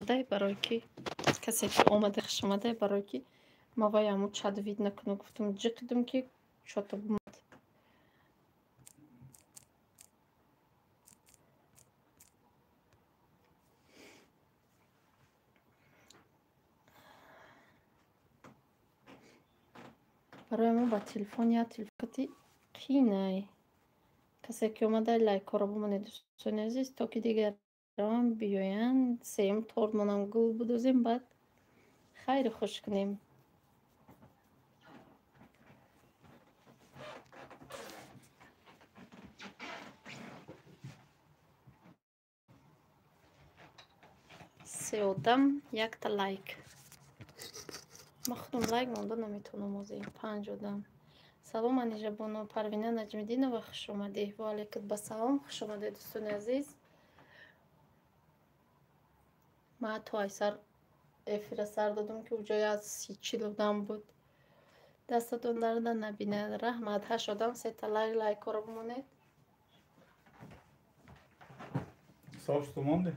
омадай, барое ки касе ки омада хуш омадай, барое ки ма вай аму чат вид накунам, гуфтам ҷиқидум ки чото бумад. Барои мо ба телефон я телефоти қинай. Касе ки омадай, лайкҳоро бимонед, дӯстони азиз, то ки дигарон биёянд. Сеюм тортмонам гул бидозем, баъд хайру хуш кунем. Се одам якта лайк. Ма худам лайк монда наметавонам озӣ. Панҷ одам. Салом, Анижабону Парвина Наҷмиддинова, хуш омадӣ. Ва алайкум басалом, хуш омадед, дӯстони азиз. Ма то айсар эфира сар додам, ки уҷои аз 30-40 одам буд. Дастатон дарда набинад. Раҳмат. Ҳашт одам, сета лайк, лайкҳоро бимонед. Сообщество монди?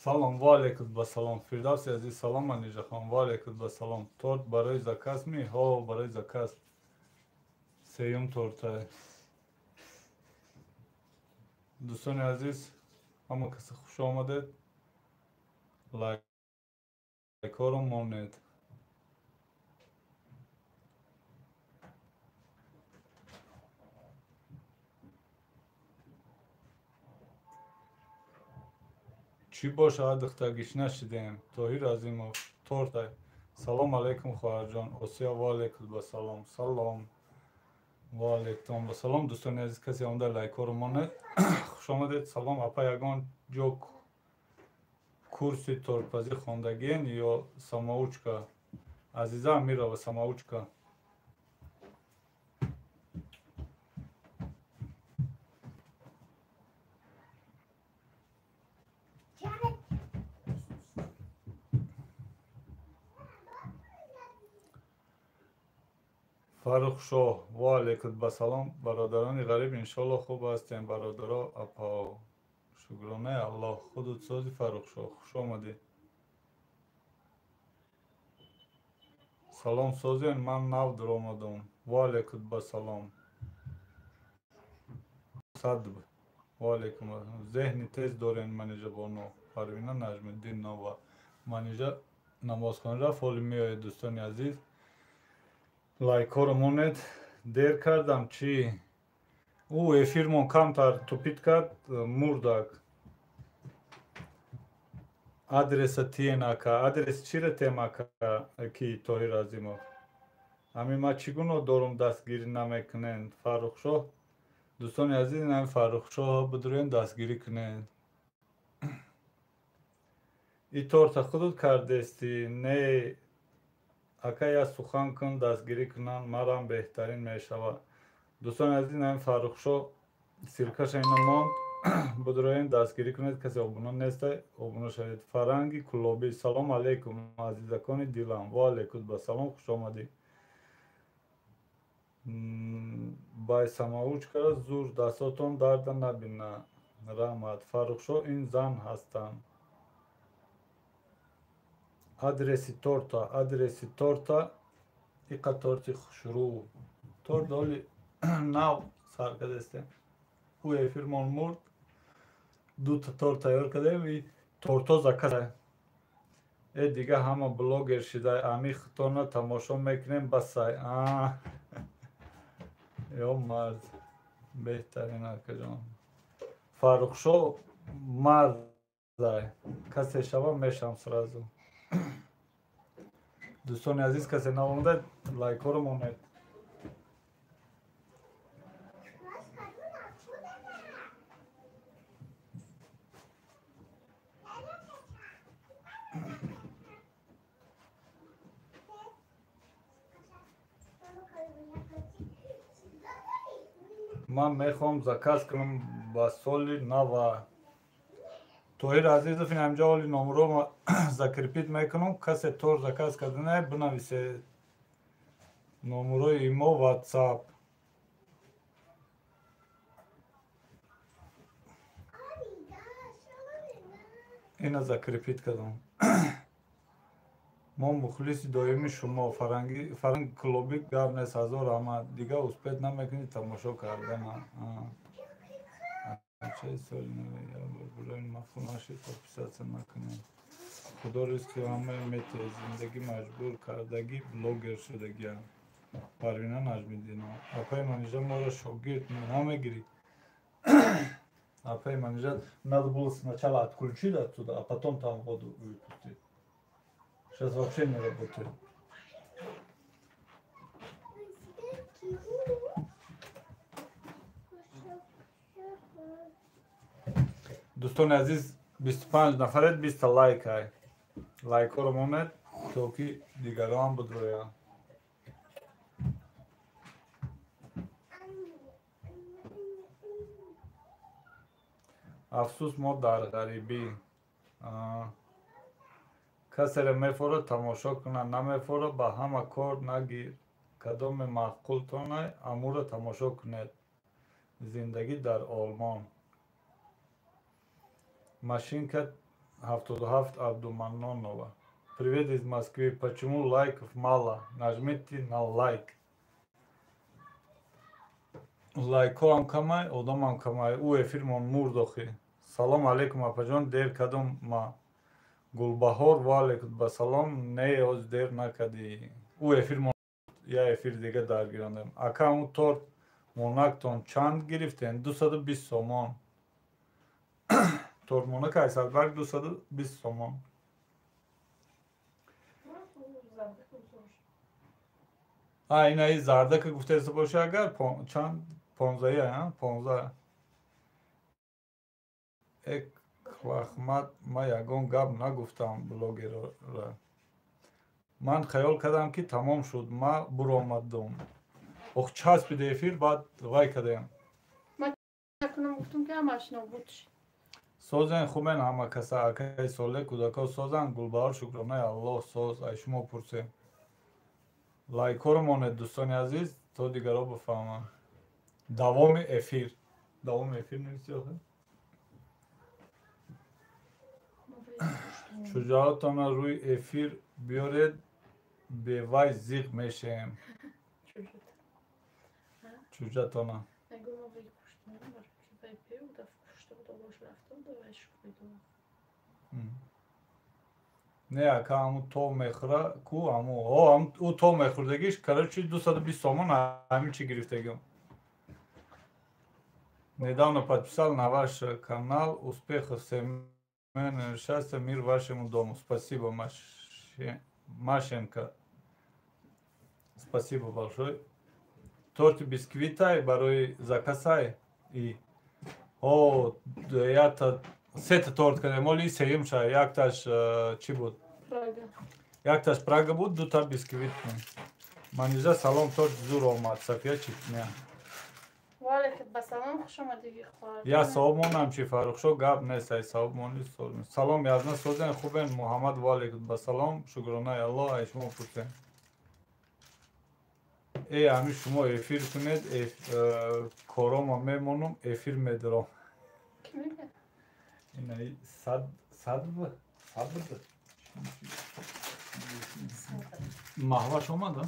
Салом, ва алайкум ба салом. Фирдавси азиз, салом, Анижахон, ва алайкум ба салом. Торт барои заказ ми? Ҳо, барои заказ. Сеюм торта. Дӯстони азиз, ҳама касе хуш омадед. Лайкҳоро монед. Чӣ бошад, духтагиш нашидем. Тоҳир Азимов, тортай. Салом алейкум, хоҳарҷон. Осия, ва алейкум ба салом. Салом. Ва алейкум ба салом. Дӯстони азиз, касе омада, лайкҳоро монед. Хуш омадед. Салом, апа, ягон ҷо курси тортпазӣ хондагиен ё самоучка? Азиза Амирова, самоучка. Фаррухшоҳ, ва алейкум ба салом. Бародарони ғариб, иншолло хуб ҳастем, бародаро, апао. Шукронаи Аллоҳ. Худут сози, Фаррухшоҳ, хуш омадӣ. Салом, созен, ман нав дуромадам. Ва алейкум ба салом. Сад. Ва алейкум. Зеҳни тез дорен, Манижабону. Парвина Наҷмиддинова. Манижа намозхона рафт, ҳоли меояд, дӯстони азиз. Лайкҳоро монед. Дер кардам, чӣ? Ӯ эфирмон камтар тупит кард, мурдак. Адреса тиен, ака. Адрес чира тем, ака, ки Тоҳир Азимов? Ами ма чӣ гуноҳ дорум, дастгирӣ намекунед, Фаррухшоҳ? Дӯстони азиз, ин ами Фаррухшоҳ бидурен, дастгирӣ кунед. И торта худут кардестӣ? Не, ака, я сухан кун, дастгирӣ кунанд, марам беҳтарин мешавад. Дӯстони азиз, ин ами Фаррухшоҳ ссылка ша ина монд, бидуроен, дастгирӣ кунед. Касе обуна нестай, обуна шавед. Фаранги Кулобӣ, салом алейкум, азизакони дилам. Ва алейкум ба салом, хуш омадӣ. Бай самоучка ра зур, дастотон дарда набина. Раҳмат. Фаррухшоҳ, ин зан ҳастанд. Адреси торта, адреси торта, иқа торти хушрӯ. Торт ҳоли нав сар кардастем. Ӯ эфирмон мурд. Дута торт тайёр кардем и тортҳо заказ. Э, дига ҳама блогер шидай, ами хитона тамошо мекунем, басай. Ё мард, беҳтарин, акаҷон. Фаррухшоҳ мардай. Касе шава, мешам сразу. Дӯстони азиз, касе наомада, лайкҳоро монед. Ман мехоҳам заказ кунам ба соли нава. Тоҳир Азизов ин ҳамҷа оли номро закрепить мекунам. Касе торт заказ карданае бинависе номрои имо WhatsApp. Ина закрепить кардам. Мо мухлиси доимии шумо. Фаранги клуби гап нест, ҳазор раҳмат. Дига успеть намекунӣ тамошо кардана. Чаи соли нави як бор барои мафҳум нашид подписаться накунем. Худо ризқи ҳамаи метиҳад. Зиндагӣ маҷбур кардагӣ блогер шудагиам. Парвина Наҷмиддинова. Апаи Манижа моро шогирд намегирӣ. Апаи Манижа надо было сначала отключить оттуда, а потом там воду выпустить. Сейчас вообще не работает. Дӯстони азиз, 25 нафаред, 20 лайк ай. Лайкҳоро монед, то ки дигарон бидроянд. Афсӯс, мо дар ғарибӣ. Касеро мефорад тамошо кунад, намефорад ба ҳама кор нагир. Кадоме маъқултонай, амуро тамошо кунед. Зиндагӣ дар Олмон. Машинка 77 Абдуманнонова. Привет из Москвы. Почему лайков мало? Нажмите на лайк. Лайкҳоам камай, одамам камай. Ӯ эфирмон мурд охи. Салом алейкум, апаҷон, дер кадом ма. Гулбаҳор, ва алейкум ба салом. Не, оз дер накардӣ. Ӯ эфирмон я эфир дига даргирандем. Ака, ҳамун торт монактон чанд гирифтен? 220 сомон. Торт монак Айсадбарг 220 сомон. Инаи зардака гуфтаеста боша агар чанд 15 15. Эк рахмат, ма ягон гап нагуфтам блогерро. Ман хаёл кардам ки тамом шуд, ма буромадум. Ох, часпида эфир, баъд вай кардем. Созен хубен ҳама каса, акаи соле кӯдакҳо созанд. Гулбаҳор, шукронаи Аллоҳ соз. Ай шумо пурсем. Лайкҳоро монед, дӯстони азиз, то дигарҳо бифаҳманд. Давоми эфир. Давоми эфир нависӣ охир. Шуҷоатона рӯи эфир биёред, бевай зиқ мешем. Чуҷатона. Не, ака, ҳамун то мехӯра ку ҳамун ӯ то мехӯрдагиш, короче, 220 сомон ҳамин чи гирифтагим. Недавно подписал на ваш канал. Успехов, семейного счастья, мир вашему дому. Спасибо, Машенко. Спасибо большое. Торти бисквитай барои заказай и о ята сета торт кардем, оли сеюмша, якташ чӣ буд? Прага. Якташ Прага буд, дута бисквит. Манижа, салом, торт зур омад. Сафия Читня. Валейкум басалом, хуш омадиги хоҳар. Я савоб монам чи Фаррухшо гап нест, ай савоб мони салом. Язна созен хубен Муҳаммад, валейкум басалом, шукронаи Аллоҳ, ай шумо пурсем. Э, ҳамин шумо эфир кунед, корома мемонам, эфир медорам. Ки мегӯяд? Инаи сад садв сабр маҳваш омада.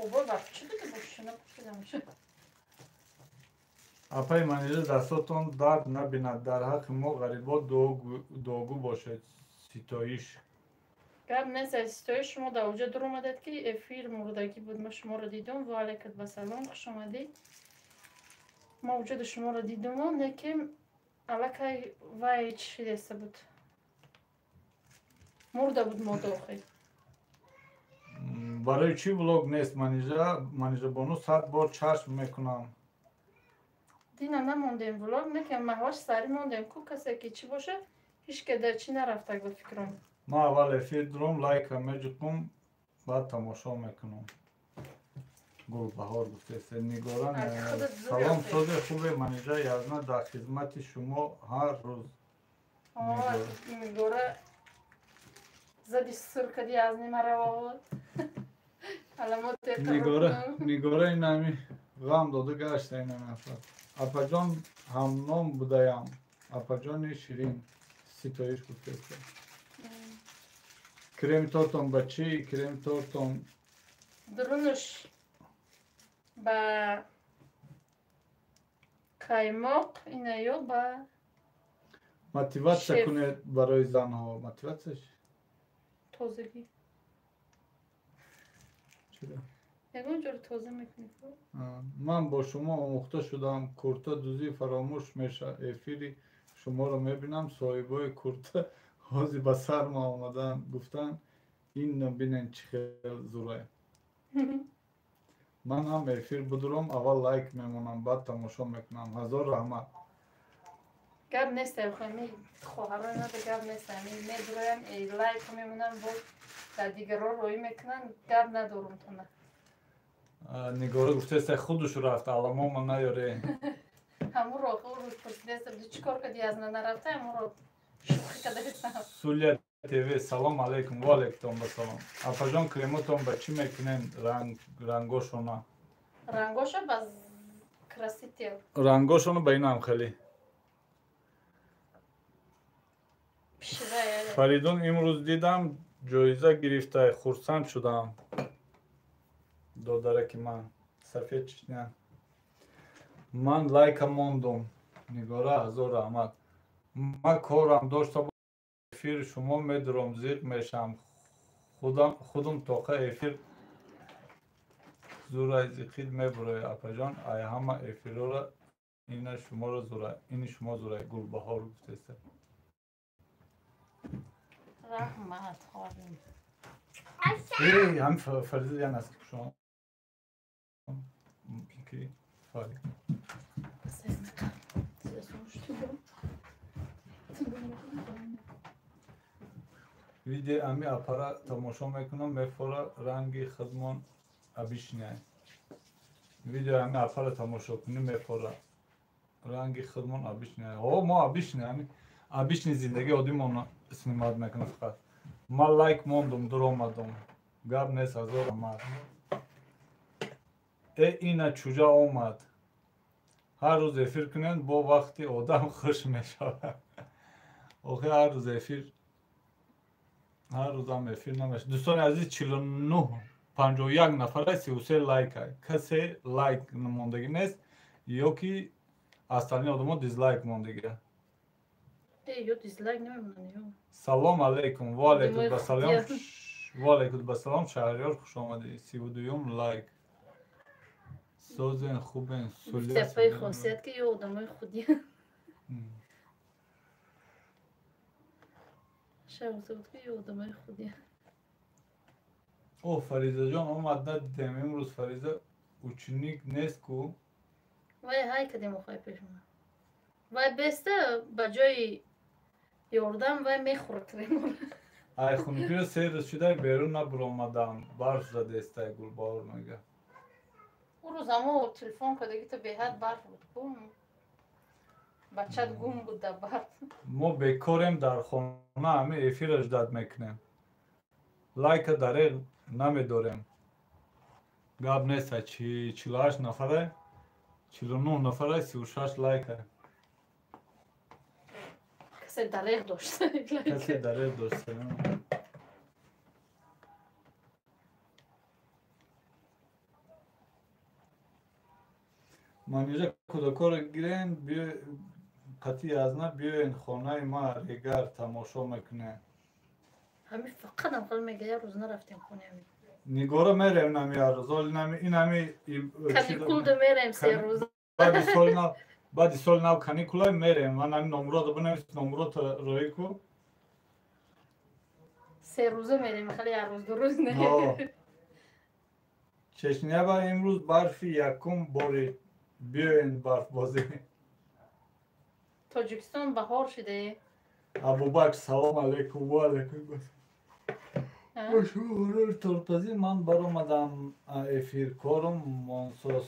Обо чӣ дода боши, напурсидам. Апаи Манижа, дастотон дард набинад, дар ҳаққи мо ғарибо дуогӯ бошед. Ситоиш. Гап нест, аз ситоиш, шумо дар оҷа дур омадед ки эфир мурдагӣ буд, ма шуморо дидум. Ва алайкат басалом, хуш омадед. Ма вуҷуди шуморо дидуму, не ки аллакай вай чӣ шидаста буд. Мурда буд мода охир. Барои чӣ влог нест, Манижа? Манижа бону, 100 бор чашм мекунам. Дина намондем влог, не ки маҳваш сари мондем. Ку касе ки чӣ боша, ҳеҷ ке дар чӣ нарафтаг ба фикрам. Ман аввал эфир дуром, лайка меҷуқум, баъд тамошо мекунам. Гулбаҳор гуфтест. Нигора, салом, созе хубе. Манижа, Язна дар хизмати шумо ҳар рӯз. Нигора зади сур кади аз нимара. Нигора инами ғам дода гашта ина нафар. Апаҷон, ҳамном будаям. Апаҷони ширин, ситоиш гуфтест. Креми тортон ба чӣ? Креми тортон дурунуш ба қаймоқ, инаё ба Мотиватсия кунед барои занҳо. Мотиватсия? Тозагӣ. Ягон ҷоро тоза мекунӣ. Ман бо шумо омӯхта шудам. Курта дузӣ фаромӯш меша. Эфири шуморо мебинам, соҳибои курта ҳозир ба сарма омадан, гуфтанд: ин бинен, чӣ хел зурае. Ман ҳам эфир будурам, аввал лайк мемонам, баъд тамошо мекунам. Ҳазор раҳмат. Гап нест, хоҳарои мада, гап нест. Медуроям, лайк мемонам, боз дар дигарро роӣ мекунанд. Гап надорум тона. Нигора гуфтеста, худуш рафт, аламома наёре. Ҳамуро рӯз пурсидеста, чӣ кор кардӣ, аз нарафта, ҳамуро шӯхӣ кардастам. Сулия ТВ, салом алейкум. Ва алейкум басалом. Апаҷон, кремотон ба чӣ мекунем рангошона? Рангоша ба краситель. Рангошона ба инам хеле. Фаридун, имрӯз дидам, ҷоиза гирифта, хурсанд шудам. Додараки ман сафед чечня. Ман лайка мондум. Нигора, ҳазор раҳмат. Ман корам дошта, эфир шумо медурам, зиқ мешам. Худум тоқа эфир зурай, зиқид мебурои. Апаҷон, ай ҳама эфирора ина шуморо зурай, ини шумо зурай. Гулбаҳор гуфтеста. Раҳмат, хоҳарим. Ҳам Фариза ян аст шумо ки фари. Видео ами апара тамошо мекунам, мефора, ранги хидмон обычный. Видео ами апара тамошо кунӣ, мефора, ранги хидмон обычный. О, мо обычный, ами обычный зиндагии одимон снимать мекунам фақат. Ман лайк мондум, дур омадум. Гап нест, ҳазор раҳмат. Э, ина чуҷа омад. Ҳар рӯз эфир кунед, бо вақти одам хуш мешавад. Охи, ҳар рӯз эфир, ҳар рӯзам эфир намешавад. Дӯстони азиз, 49 51 нафара, 33 лайка. Касе лайк мондагӣ нест ё ки остальные одамо дизлайк мондагӣ. Салом алейкум. Ва алейкум басалом. Ва алейкум басалом, Шаҳриёр, хуш омадӣ. 32-юм лайк. Созен, хубен. Сулия хосият ки ё одамои худӣ. Шавсуд ки ё одамои худӣ. О, Фаризаҷон омад, надидем. Имрӯз Фариза ученик нест ку? Вай ҳай кадем охай пешма. Вай беста ба ҷои ёрдам вай мехӯрад кремора. Ай хунукиро се рӯз шуда берун набуромадам. Барф задестай, Гулбаҳор мега. Ӯ рӯз амо телефон кардагита, беҳад барф буд ку. Бачат гум буд дар барф. Мо бекорем дар хона, ҳами эфира ждать мекунем. Лайка дареғ намедорем. Гап нест, 48 нафара, 49 нафара, 36 лайка. Касе дареғ дошта. Касе дареғ дошта. Манижа, кӯдакҳоро гирен, қатъи язна биёен хонаи ма, регар тамошо мекунем. Ҳами фақат ам хел мега, як рӯз нарафтем хонаи. Нигора, мерем нами як рӯз. Оли нами инами каникулда мерем се рӯз. Баъди соли нав, баъди соли нав каникула мерем. Ман ҳамин номрото бинавис, номрото роӣ ку. Се рӯза мерем, хеле як рӯз, ду рӯз не. Чечняба имрӯз барфи якум борид. Биёен барфбозӣ. Тоҷикистон баҳор шиде. Абубакр, салом алейкум. Ва алейкум. Тортпазӣ ман баромадам эфир корум монсоз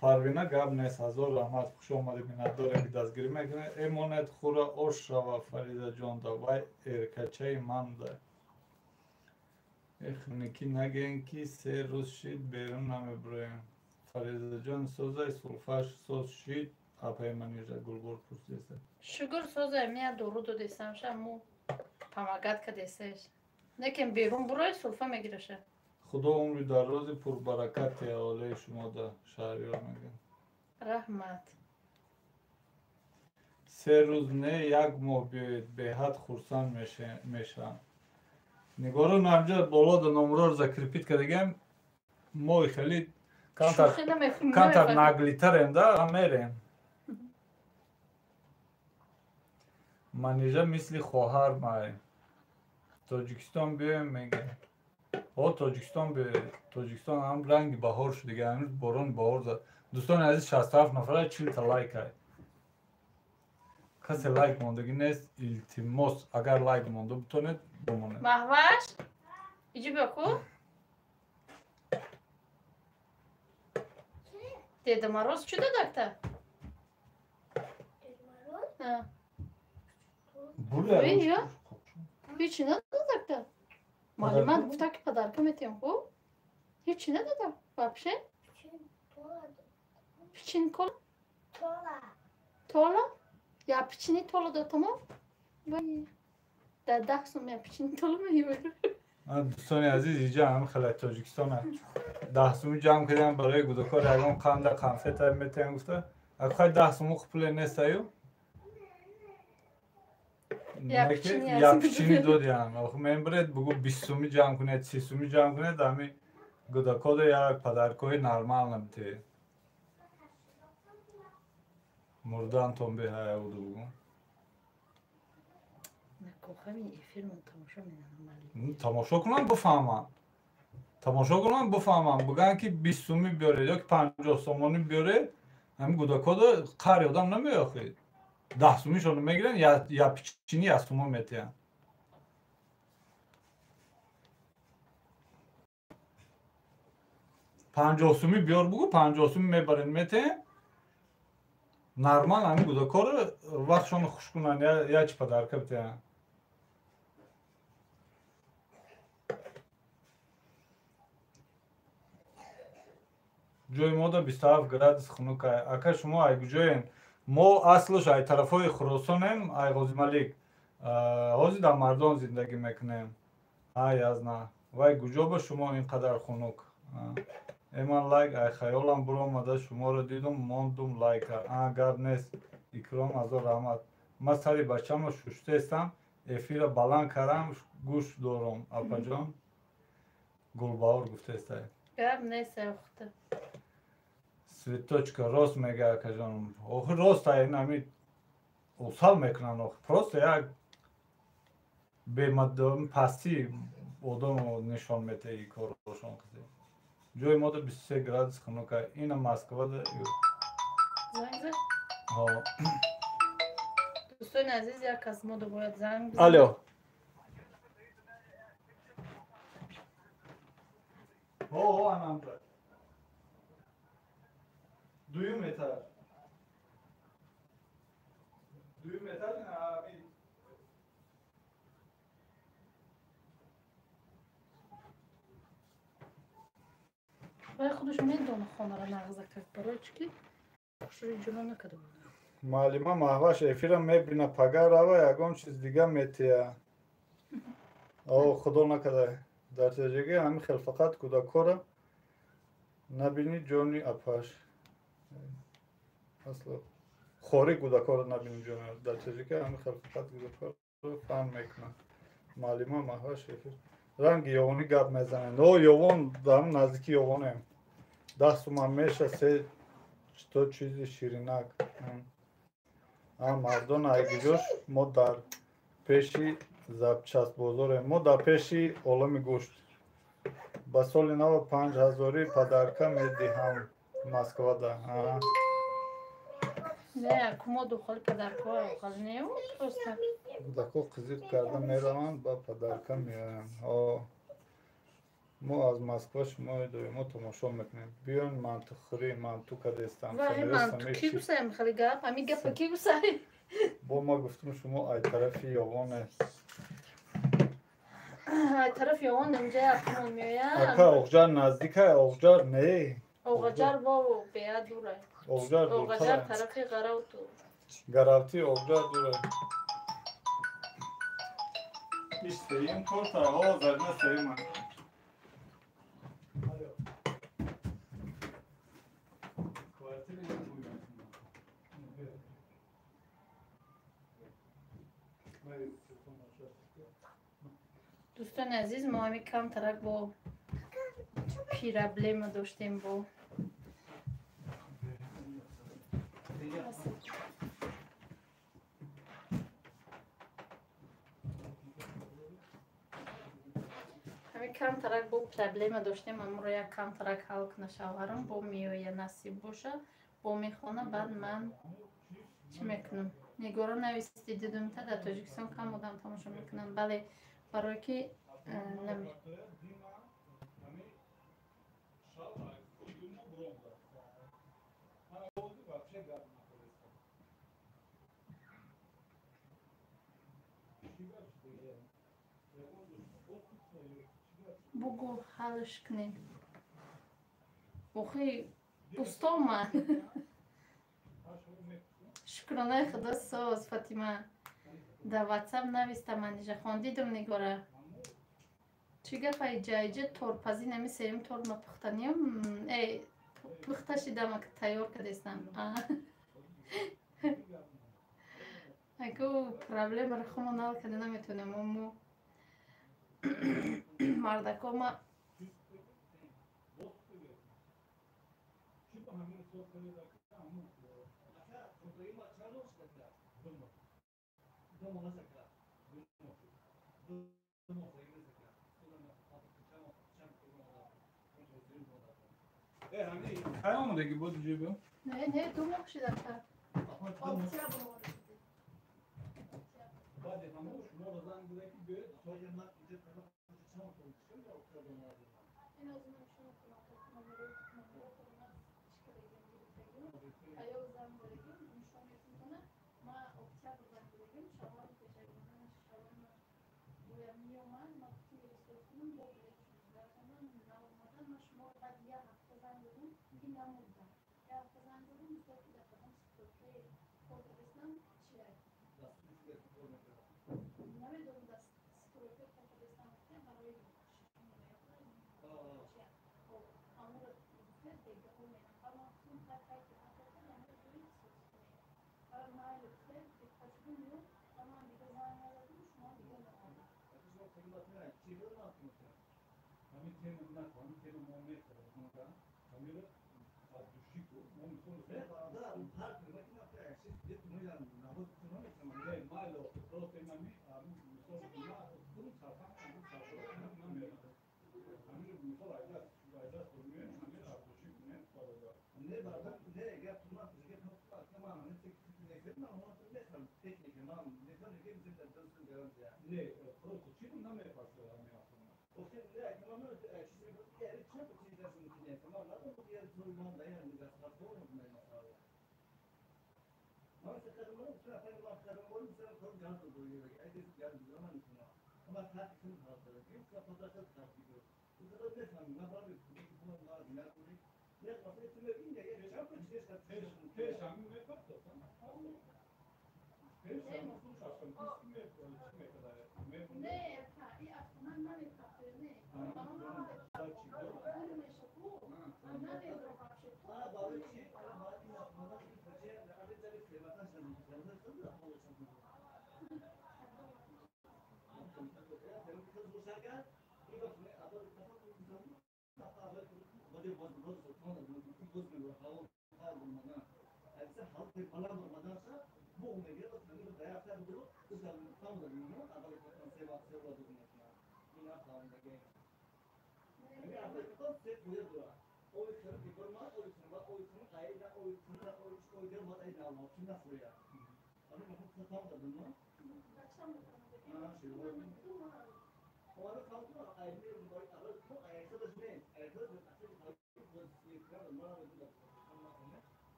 Парвина гап нест, ҳазор раҳмат, хуш омадед, миннатдорем ки дастгирӣ мекунед. Эмонед хура ош шава Фаризаҷон да вай эркачаи ман да. Эхникӣ нагӯен ки се рӯз шид берун намебироем. Фаризаҷон созай сулфаш соз шид апаи Манижа Гулбор пурсидаста. Шукр созай мия дору додесам ша му помогать кадесеш. Некем берун бурой сулфа мегираша. Худо умри дарози пурбаракати оилаи шумо да Шаҳриёр мегӯям. Раҳмат. Се рӯз не як моҳ биёед, беҳад хурсанд мешавам. Нигоро намҷа боло да номроро закрепить кардагем, мо хеле камтар наглитарем да мерем. Манижа мисли хоҳар май. Тоҷикистон биёем мегӯям. О Тоҷикистон биёед. Тоҷикистон ҳам ранги баҳор шуд дига, ҳанӯз борони баҳор зад. Дӯстони азиз, 67 нафара 40 та лайк ай. Касе лайк мондагӣ нест, илтимос, агар лайк монда битонед бимонед. Маҳваш, иҷи биё ку. Деда Мороз чӣ додакта? Ҳечи надодакта? Муаллимат гуфта ки подарка метиҳам ку? Ҳечи надода вообще? Пичин кола? Тола? Я пичини тола дод тамом? Дар 10 сум я пичини тола меёрам. Дӯстони азиз, иҷа ҳам хеле Тоҷикистон 10 сумӣ ҷамъ кардам барои гудакор ягон қанда конфета метиҳам гуфта. Акхай 10 суму пуле нестаю. Я пичини додиам. Охи мебаред бугу 20 сумӣ ҷамъ кунед, 30 сумӣ ҷамъ кунед, ҳами гудакода як подаркои нормал намтиҳед. Мурдантон беҳая буду бугу. Тамошо кунам бифаҳмам. Тамошо кунам бифаҳмам. Бугӯянд ки 20 сумӣ биёред ё ки 50 сомонӣ биёред, ҳамин гудакода қари одам намеохед. 10 сумишонро мегиранд, я пичини я сумо метиҳанд. 50 сумӣ биёр бугӯ, 50 сумӣ мебаред метиҳем. Нормал ҳамин гудакорро вақтшонро хуш кунанд, я чи подарка битиҳанд. Ҷои мода 27 градус хунук ай. Ака шумо ай куҷоен? Мо аслаш ай тарафҳои Хуросонем, ай Ғозималик. Ҳозир дар Мардон зиндагӣ мекунем. Ай язна. Вай куҷо ба шумо ин қадар хунук? Эман лайк ай хаёлам буромада шуморо дидум, мондум лайка. А гап нест. Икром ҳазор раҳмат. Ман сари бачамро шуштаестам, эфира баланд кардам, гӯш дорам апаҷон. Гулбаҳор гуфтаестай. Гап нест охта. Светочка рост мега акаҷон. Охир рост ай ин ҳами усал мекунанд охир. Просто як бемадом пастӣ одамро нишон метаҳи корашон қизи. Ҷои мода 23 градус хунук ай. Ина Москвада. Занг зад? Ҳо. Дӯстони азиз, як кас мода бояд занг бизанад. Алло. Ҳо, ҳо, анамда. Дуюм этаж. Дуюм этаж аби. Вай худаш медона хонаро нағза кард, барои чӣ ки хушрӯи ҷило накарда буд. Муаллима Маҳваш эфира мебина, пага рава ягон чиз дига метия. О, худо накарда. Дар таҷрибаи ҳамин хел фақат кӯдакҳоро набинӣ ҷони апаш. Асло хори кӯдакҳоро набинӣ ҷони. Дар таҷрибаи ҳамин хел фақат кӯдакҳоро фаҳм мекунанд. Муаллима Маҳваш эфир ранги ёвонӣ гап мезананд. О, ёвон дар наздики ёвонем. 10 суман меша се то чизи ширинак. А мардон айгиҷош мо дар пеши запчастбозорем, мо дар пеши олами гӯшт. Ба соли нав 5000 подарка медиҳам Москвада. Не, кумоду холи подаркаҳо холи не, просто. Кӯдакҳо қизиқ карда мераванд, ба подарка меоянд. О. Мо аз Москва шумои доимо тамошо мекунем. Биён мантухӯрӣ, манту кадестам. Ки гусаем хали гап? Ҳамин гапа ки гусай? Бо ма гуфтум, шумо ай тарафи Ёвоне. Ай тарафи Ёвон инҷа апмон меояд. Ака, Оғҷар наздикай, Оғҷар не. Оғаҷар бо беа дурай. Оғҷар Оғаҷар тарафи Ғаравту. Гаравти Оғҷар дурай. Иш сеюм торта, ҳо, Зарина сеюма. Дӯстони азиз, мо ҳами камтарак бо проблема доштем бо ҳами камтарак бо проблема доштем, амро як камтарак ҳал куна шавҳарам, бо меоя, насиб боша, бо мехона, баъд ман чӣ мекунам? Нигоро нависти, дидумта дар Тоҷикистон кам одам тамошо мекунанд. Бале, барое ки наме бугу ҳалш кунем. Охи, устома. Шукронаи худо соз, Фатима. Дар ватсап нависта Манижахон, дидум Нигора. Чӣ гапа иҷа? Иҷа торпазӣ нами сеюм тор ма пухтаниям. Эй, пухта шидама тайёр кардестам. Аку проблемаро хумон ҳал карда наметавонем. Мо мардако ма Кай омадагӣ буд ҷиб? Не, не, 2 моҳ шуда.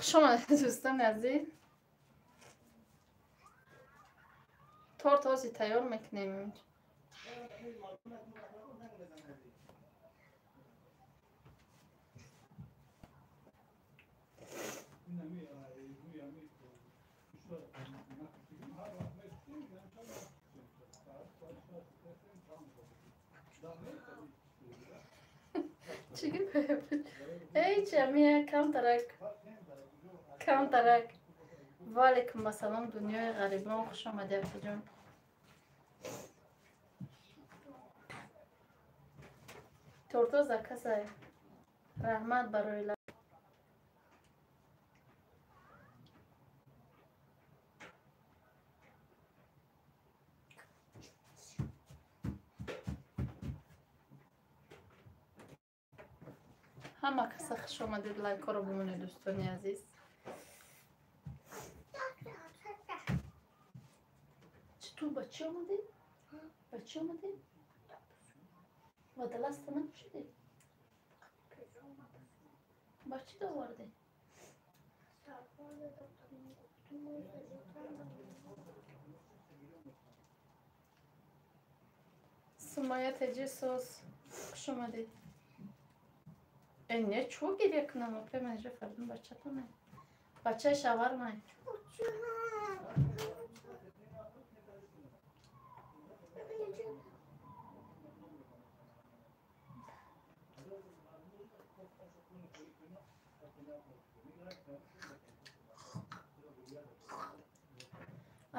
Хуш омадед дӯстони азиз. Торт ҳозир тайёр мекунем. Чӣ эй чамия камтарак камтарак. Ва алайкум ассалом, дунёи ғарибон, хуш омадӣ афиҷон. Торто закасай. Раҳмат барои ла. Ҳама каса хуш омадед, лайкҳоро бимонед дӯстони азиз. Ту ба чӣ омадӣ? Ба чӣ омадӣ? Водолазта напӯшидӣ? Ба чӣ довардӣ? Сумая теҷи соз, хуш омадӣ. Э не, чӯ гиря кунам, опе манҷа Фардун бачатонай. Бачаи шавармай.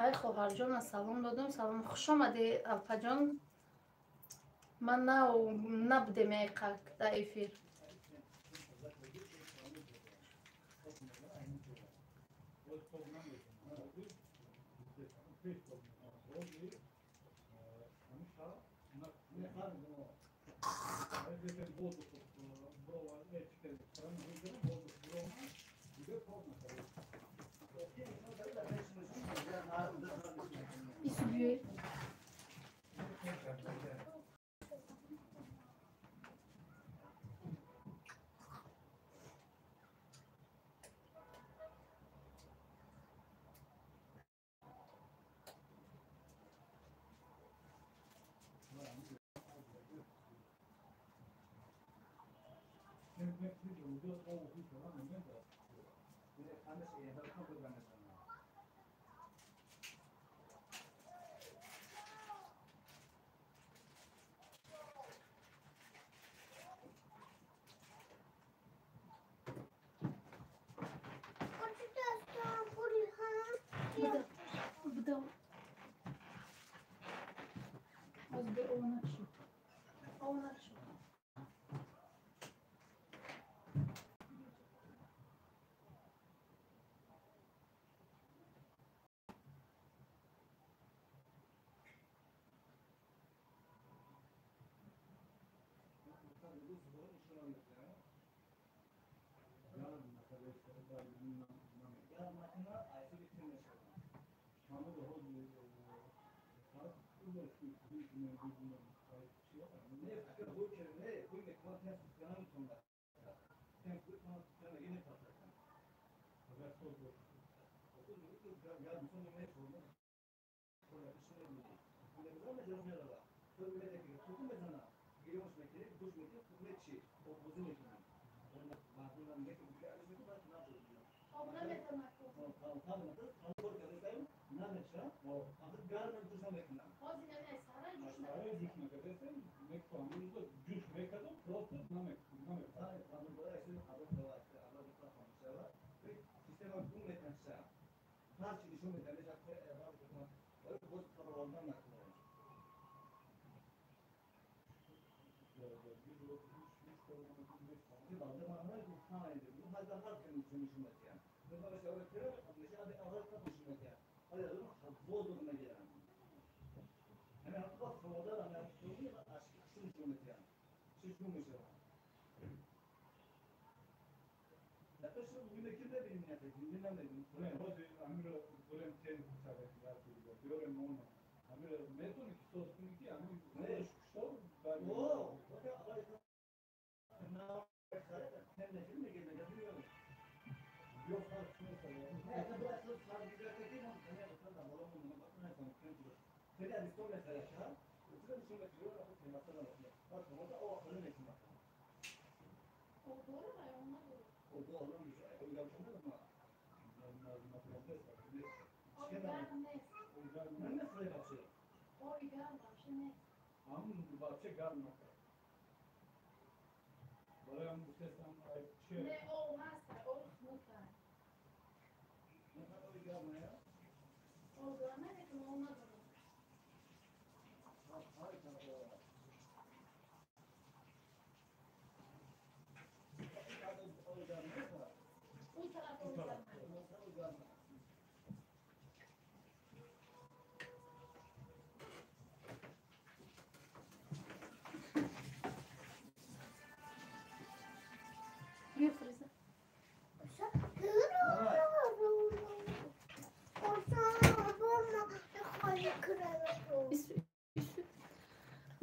Ай хоҳарҷон, салом додум, салом. Хуш омадӣ алфаҷон. Ман набудем айқак дар эфир.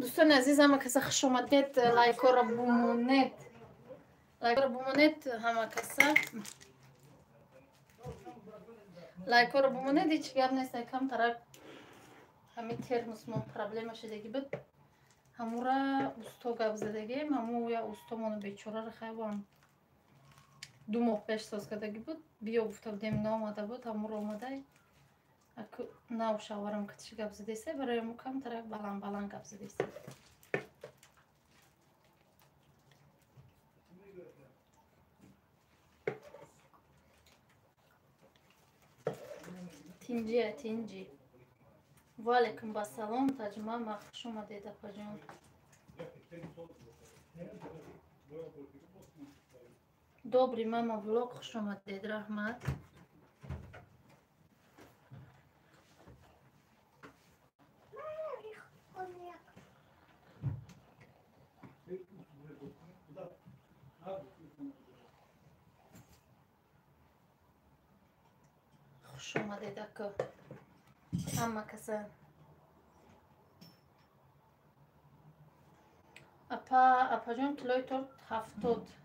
Дӯстони азиз, ҳама каса хуш омадед, лайкҳоро бумонед, лайкҳоро бумонед, ҳама каса лайкҳоро бумонед. Ҳеҷ гап нест, камтарак ҳамин термос мо проблема шудагӣ буд, ҳамура усто гап задагем, ҳаму я устомону бечораро хайвон 2 моҳ пеш соз кардагӣ буд, биё гуфта будем, наомада буд, ҳамуро омадай нав шаварам катиши гап задеса, барои мо камтарак баланд баланд гап задеса. Тинҷия тинҷи. Ва алайкум басалом, таҷма ма хуш омадед апаҷон. Добрый мама влог, хуш омадед, раҳмат. Хуш омадед ака ҳама каса. Апа, апаҷон, килои торт 70.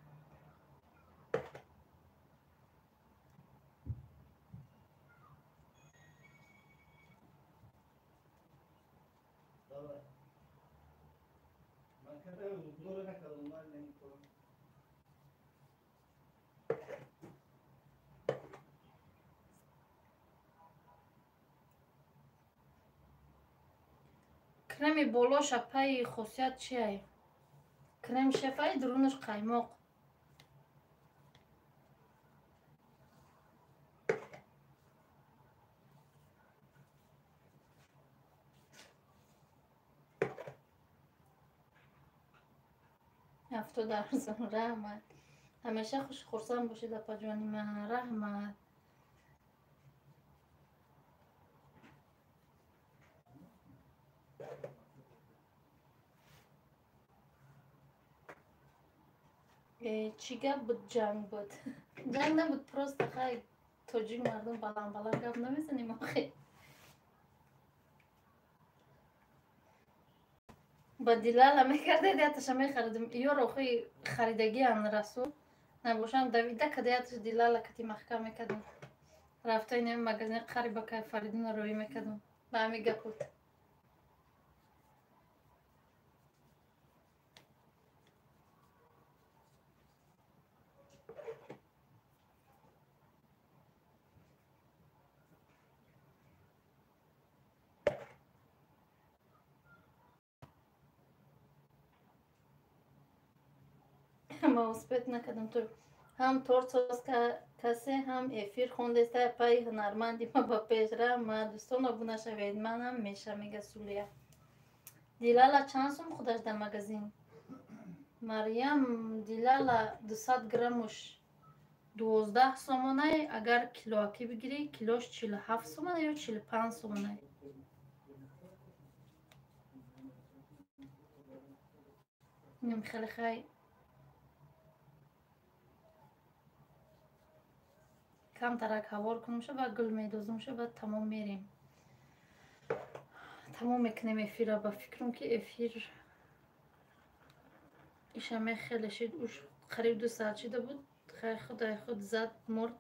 Креми болош апаи хосият чиай? Крем шефай дурунаш қаймоқ. Ҳафтод арзон. Раҳмат. Ҳамеша хуш хурсанд бошед, апаҷони ман. Раҳмат. Чӣ гап буд? Ҷанг буд? Ҷанг набуд, просто хай тоҷик мардум баланд баланд гап намезанем охи. Ба дилала мекардед, яташа мехаридем. Ёро охи харидагиам расул. Набошам давида када яташ дилала кати маҳкам мекардем. Рафта инами магазин қариба кай Фаридуна роӣ мекардем. Ба ҳами гап буд. Ма успеть накардам то ҳам торт соз касе, ҳам эфир хондеста. Пайи ҳунарманди ма ба пеш. Раҳмат. Дӯстон, обуна шавед, манам меша, мега Сулия. Дилала чанд сум худаш дар магазин? Марьям, дилала 200 граммуш 12 сомонай, агар килоакӣ бигирӣ, килош 47 сомона ё 45 сомонай. Инам хеле хай камтарак ҳавор кунумша, баъд гул медозумша, баъд тамом мерем. Тамом мекунем эфира. Ба фикрам ки эфир ишаме хеле шид, уш қариб 2 соат шида буд. Хай худай худ зад мурд.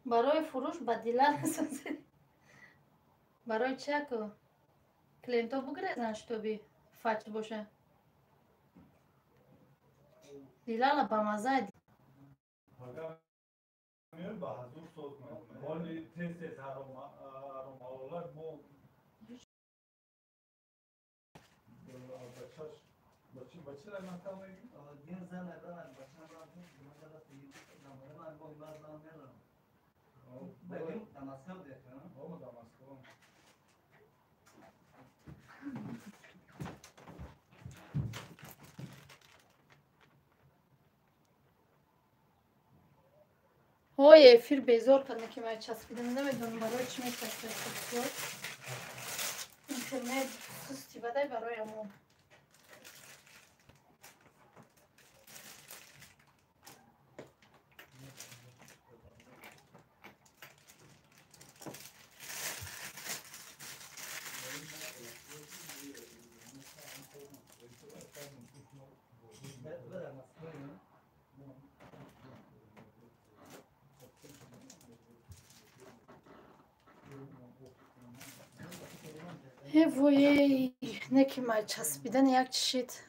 Барои фурӯш ба дилар созед. Барои чи аку? Клиентҳо бугирезанд, шитоби фач боша. Дилала ба мазза. Ба ҳазур соз мекунем. Ҳоли тез тез ҳаромҳалолак мо ба чӣ мактаб мегирем? Дар Москва. Ҳой, эфир безор карда ки ман часпидам. Намедонам барои чӣ мечаспид. Интернет сусти бадай барои амон. Воей, не ки май часпидан як чишид.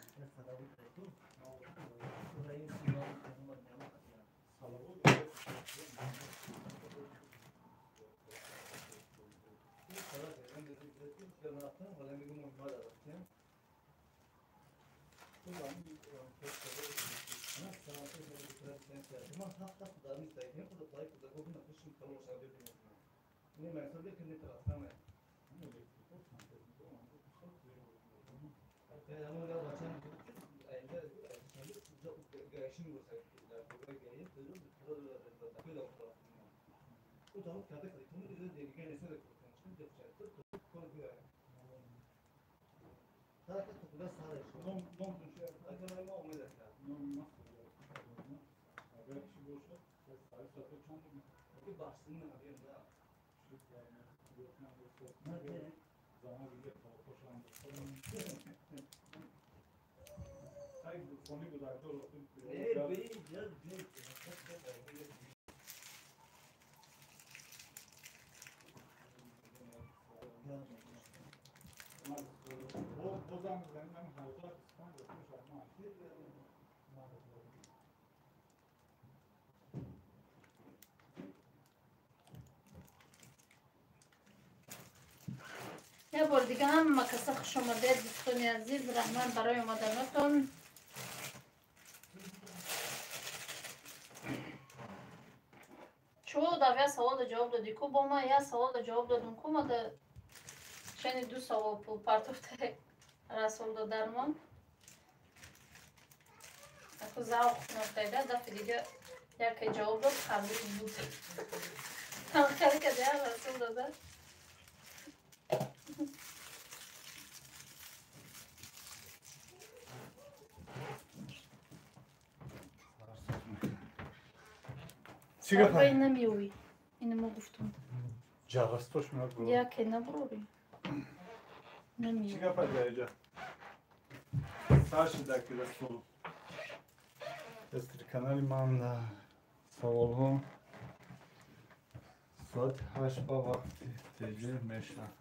Як бор дига ҳама каса хуш омадед, дӯстони азиз. Раҳмат барои омаданатон. Чӯ дав як саволда ҷавоб додӣ ку, бо ман як саволда ҷавоб додум ку, мада чени ду савол пул партофта Расул додармон. Аку завқ нафтайда, дафъи дига яке ҷавоб дод, хандид буд. Ҳамкарӣ кардия Расул додар. Чӣ гап? Ай намеоӣ. Ина мо гуфтум. Ҷаррастош меояд. Яке набурорӣ. Намеоӣ. Чӣ гап аҷа? Сар шуда ки Расул. Дастри канали ман саволҳо соати 8 ба вақти теҷир мешавад.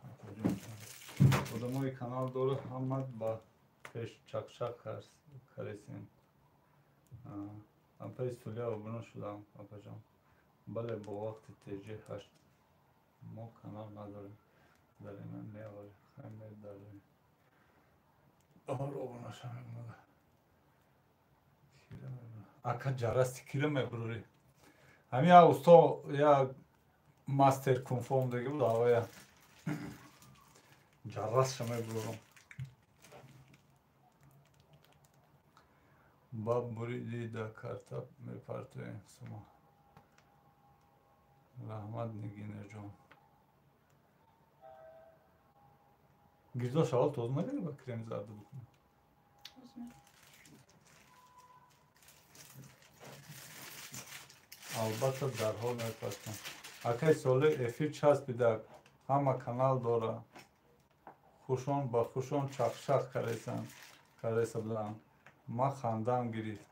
Одамои канал дорад ҳама ба пеш чақчақ каресен. Апаи Сулия обуна шудам, апаҷон. Бале, бо вақти теҷир 8 мо канал надорем. Дарина меоварем, хай медарем. Обуна шавем. Ака ҷарасти кира мебурӣ? Ҳамин як усто, як мастер кунфом деги буд, авая ҷаррасша мебурам. Ба буриди да карта мепартоем сума. Раҳмат, Нигинаҷон. Гирдош аввал тоз накарди ба креми зарда бикунӣ? Албатта дарҳол мепартам. Акай Солеҳ эфир часпидак, ҳама канал дора. Хушон ба хушон чақчақ кареса буданд. Ман хандаам гирифт.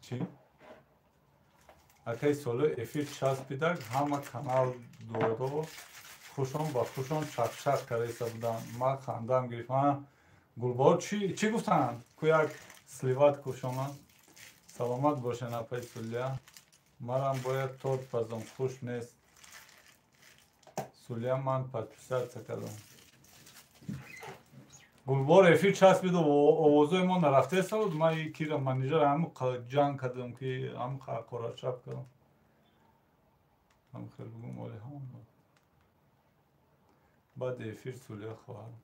Чӣ? Акай Солеҳ эфир часпидак, ҳама канал дора. Хушон ба хушон чақчақ кареса буданд. Ман хандаам гирифт. Гулбаҳор чӣ гуфтанд? Ку як сливат кушона. Саломат бошен, апаи Сулия. Марам бояд торт пазам, хуш нест. Сулия ман подписаться кардам. Гулбаҳор эфир часпиду овозои мо нарафтеста буд. Ман кира манижара ҳамн ҷанг кардам ки ҳамн қорачап кардам. Ҳам хел бугум оли ҳамон буд. Баъди эфир Сулия хоҳад.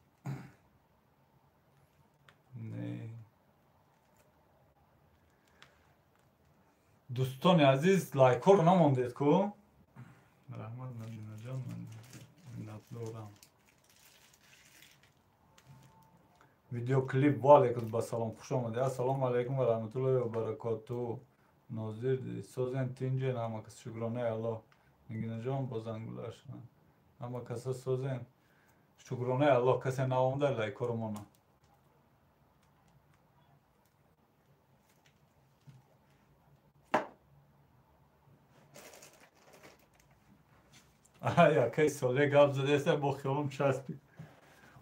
Не. Дӯстони азиз, лайкҳоро намондед ку? Раҳмат, Мадинаҷон, ман миннатдорам. Видеоклип ва алайкум ба салом, хуш омадед. Ассалому алайкум ва раҳматуллоҳи ва баракотуҳ. Нозир созен тинҷен ҳама кас, шукронаи Аллоҳ. Нигинаҷон бо зангулаш ҳама каса созен, шукронаи Аллоҳ. Касе наомада лайкҳоро мона. Ай, акай Солеҳ гап задеста, бо хиёлам часпид.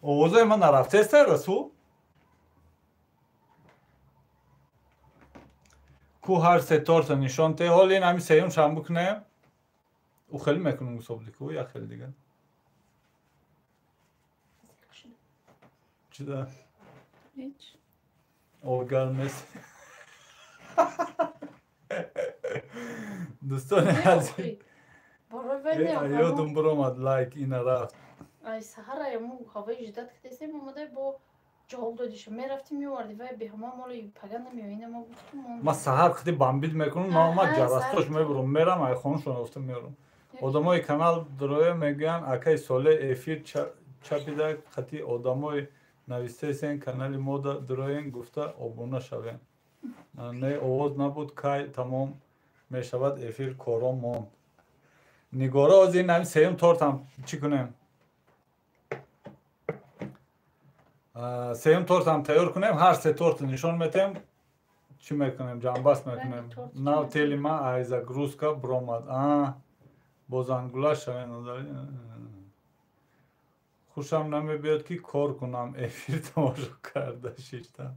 Овозои ман нарафтеста, Расул? Ку ҳар се торта нишон те. Ҳоли ин ҳамин сеюм шам бикунем. Ӯ хеле мекунам гусобди ку, як хеле дига. Чӣ да? Ҳеҷ. Олгар нест. Дӯстони азиз, ёдум биромад лайк ина рафт. Ай саҳара ему ҳавои ждать кардесем, омадай бо ҷавоб додиша. Мерафтим меоварди, вай беҳама моли пага намеои, ина мо гуфтум. Ман саҳар қиди бамбид мекунам, ман омад ҷарастош мебурам, мерам ай хонашон офта меорам. Одамои канал дороя мегӯянд акай Солеҳ эфир чапида қати одамои навистесен канали мода дороен гуфта обуна шавем. Не овоз набуд, кай тамом мешавад эфир, кором монд. Нигора, оз ин ҳамин сеюм тортам чӣ кунем? Сеюм тортам тайёр кунем, ҳар се торт нишон метем. Чӣ мекунем? Ҷамъбаст мекунем. Нав тели ма ай загрузка бромад. Бо зангула шавем. Хушам намебиёд ки кор кунам, эфир тамошо карда шиштам.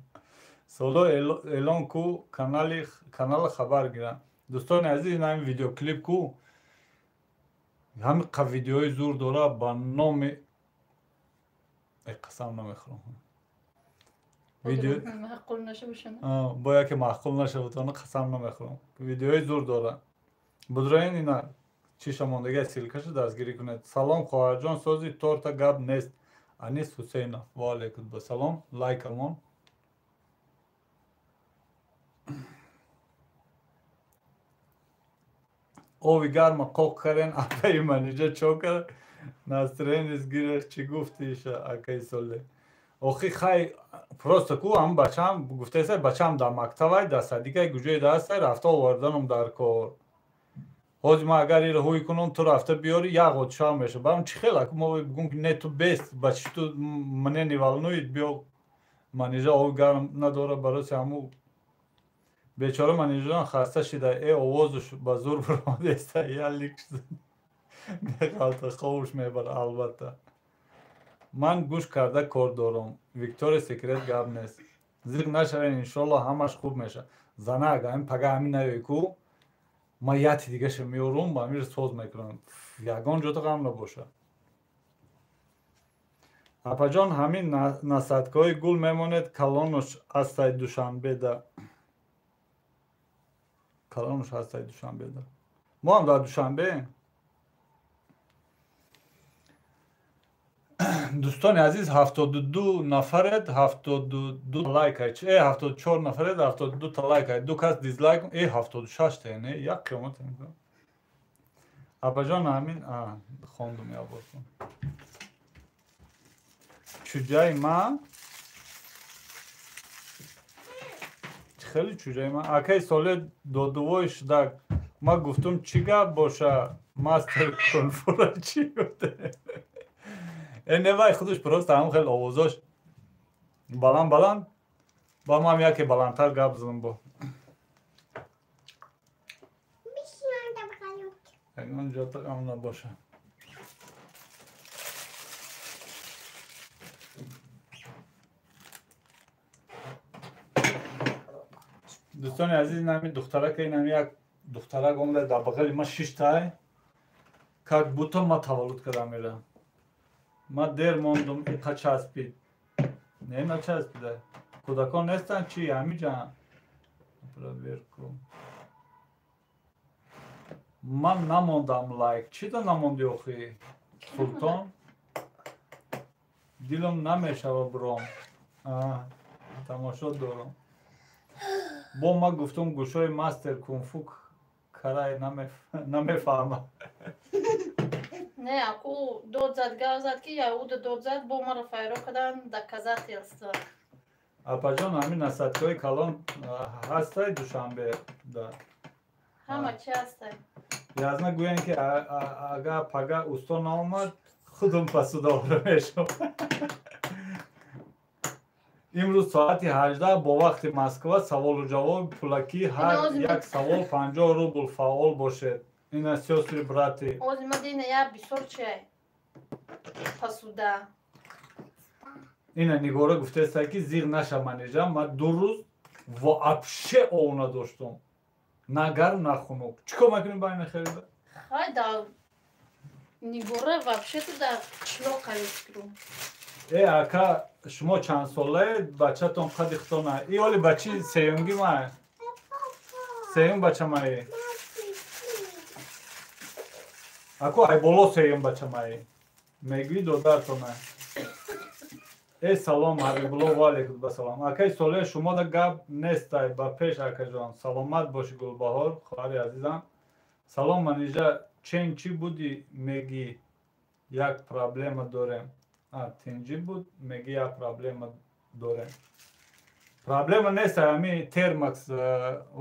Соло эълон ку канала хабар гирам. Дӯстони азиз, ин ҳамин видеоклип ку ҳамин қа видеои зур дора ба номи қасам намехӯрам. Бо яке маъқул нашавад, қасам намехӯрам. Видеои зур дора. Будроин ина чиша мондагия ссылкаша дастгирӣ кунед. Салом хоҳарҷон, сози торта гап нест. Анис Ҳусейнов. Ва алайкум ассалом. Лайкамон. Ови гарма қоқ карен, акаи Манижа чо кард? Настроенис гирифт, чӣ гуфтиша акаи Соле? Охи хай просто ку ҳам бачаам гуфтаеса, бачаам дар мактабай, дар садикай, куҷое даастай, рафта оварданум дар кор. Ҳозир ман агар иро ҳуй кунам, ту рафта биёри, як отшав мешавад. Барам чӣ хел аку мо бигӯм ки не ту бест, бачи ту мне не волнует, биё Манижа ови гарм надора, барои ҳаму бечора Манижаам хаста шида, овозуш ба зур баромадеста, я лик шуда меғалта, хобуш мебара албатта. Ман гӯш карда кор дорам. Виктория Секрет гап нест. Зиқ нашавед, иншолло ҳамаш хуб мешавад. Занак, ҳамин пага ҳамин наёй ку, ман яти дигаша меорум, ба ҳаминро соз мекунам. Ягон ҷото ғам набошад. Апаҷон, ҳамин насадкаҳои гул мемонед, калонуш ҳастай Душанбеда. Калонуш ҳастай Душанбеда. Мо ҳам дар Душанбе. Дӯстони азиз, 72 нафаред, 72 лайк, 74 нафаред, 72 та лайк, ду кас дизлайк, 76 та, не, як қиёмат. Апаҷон, ҳамин хондум як бор. Чуҷаи ман хеле чуҷаи ман. Акаи Соле додувой шудак. Ман гуфтум чӣ гап боша, мастер кунфура чӣ гуфте? Не вай худаш просто ҳам хел овозош баланд баланд, ба ман яке баландтар гап задам бо. Ягон ҷото ғам набоша. Дӯстони азиз, ин ҳамин духтарака, ин ҳамин як духтарак омада дар бағали ман шиштай, как будто ман таваллуд кардам ира. Ман дер мондум, иқа часпид. Не, начаспида. Кӯдакон нестанд чи? Ҳамиҷа. Проверку. Ман намондам лайк. Чӣ да намонди охи? Султон? Дилам намешава бром. Тамошо дорам. Бо ман гуфтум гӯшои мастер кунфу карай намефаҳмам. Не, аку дод зад, гав зад ки яуда дод зад, бо маро файро кардан доказательство. Апаҷон, ҳамин насадкаҳои калон ҳастай Душанбе? Да. Ҳама чи ҳастай. Язна гӯянд ки агар пага усто наомад, худум пасудовара мешавам. Имрӯз соати 18 бо вақти Москва саволу ҷавоби пулакӣ, ҳар як савол 50 рубл, фаъол бошед. Ина сёстры браты. Ози мадина я бисёр чай пасуда. Ина Нигора гуфтеста ки зиғ наша Манижа, ман ду рӯз вообще ов надоштум. На гарм, на хунук. Чӣ кор мекунем ба ина хелида? Хай да Нигора вообще-то да қишлоқ қалискру. Ака, шумо чанд солаед, бачатон қади хитона. И оли бачи сеюмги ма. Сеюм бача маи. Аку ай боло сеюм бача маи. Мегӯи додартона. Салом Ҳабибулло, ва алайкум ассалом. Акаи Соле, шумо да гап нестай, ба пеш акаҷон. Саломат бошӣ Гулбаҳор, хоҳари азизам. Салом Манижа, чен чӣ буди мегӣ? Як проблема дорем. Тинҷӣ буд, мегӣ як проблема дорем. Проблема нест, ҳами термакс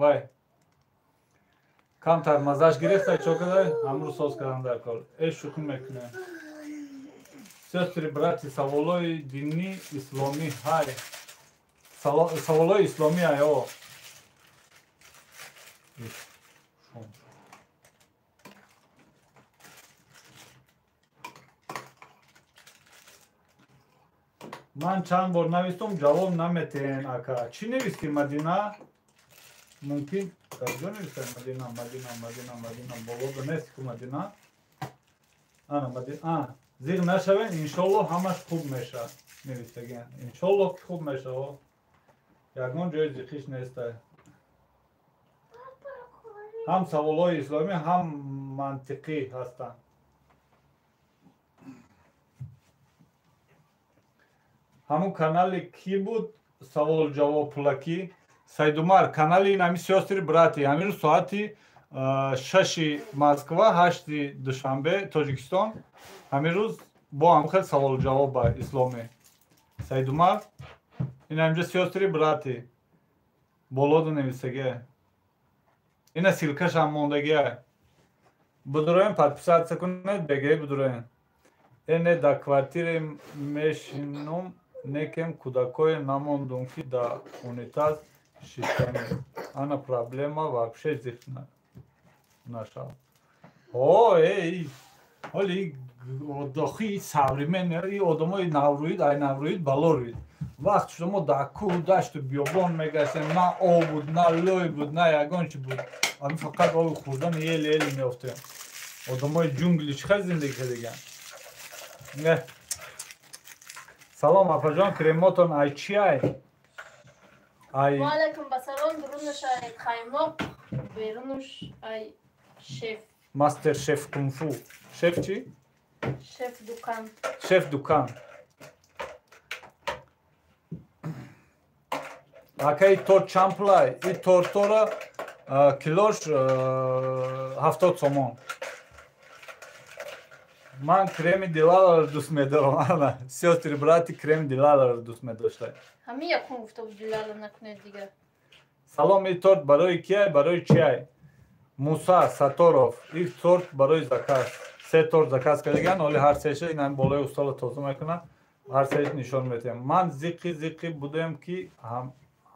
вай. Камтар мазаш гирифта, чо када, ҳамрӯз соз кардан дар кор. Шӯхӣ мекунем. Сёстры, брати, саволои динӣ исломӣ ҳай. Саволои исломӣ ҳай, о. Ман чанд бор навистум, ҷавоб наметиҳен, ака. Чӣ нависти, Мадина? Мумкин дар ҷо нависта Мадина, Мадина, Мадина, Мадина, болода нест ку Мадина. Ана Мадина, а, зиғ нашавен, иншоллоҳ ҳамаш хуб мешавад. Навистагиан. Иншоллоҳ ки хуб мешавад. Ягон ҷои зиқиш нестай. Ҳам саволҳои исломӣ, ҳам мантиқӣ ҳастанд. Ҳамун канали кӣ буд савол ҷавоб пулакӣ? Сайдумар, канали ин ҳами сёстры браты. Ҳамин рӯз соати 6 Москва, 8 Душанбе, Тоҷикистон. Ҳамин рӯз бо ҳам хел савол ҷавоб ба исломӣ. Сайдумар, ин ҳаминҷо сёстры браты. Болода нависагия. Ина ссылкаш ҳам мондагия. Будуроен, подписаться кунед, бегае будуроен. Эне да квартире мешинум, некем кӯдакое намондум, ки да унитаз шиштанӣ. Ана проблема вообще зиқ нашав. О, эй, ҳоли дохи современный и одамои наврӯид, ай наврӯид бало рӯид. Вақт шуд мо дар кӯҳу дашту биёбон мегаштем, на об буд, на лой буд, на ягон чи буд. Ами фақат оби хӯрдан еле-еле меёфтем. Одамои ҷунгли чӣ хел зиндагӣ кардагианд? Не. Салом, апаҷон, кремотон ай чи ай? Ай. Ва алайкум ба салом, дурунаш ай қаймоқ, берунаш ай шеф. Мастер шеф кунфу. Шеф чӣ? Шеф дукан. Шеф дукан. Ака, и торт чанд пулай? И тортора килош 70 сомон. Ман креми Дилаларо дӯст медорам. Ана, сёстры браты креми Дилаларо дӯст медоштай. Ҳамин якум гуфта буд Дилала накунед дигар. Салом, и торт барои киай, барои чиай? Муса Саторов, и торт барои заказ. Се торт заказ кардагиан, оли ҳар сеша ин ҳами болои устола тоза мекунад, ҳар сеаш нишон метиҳам. Ман зиқи зиқи будем ки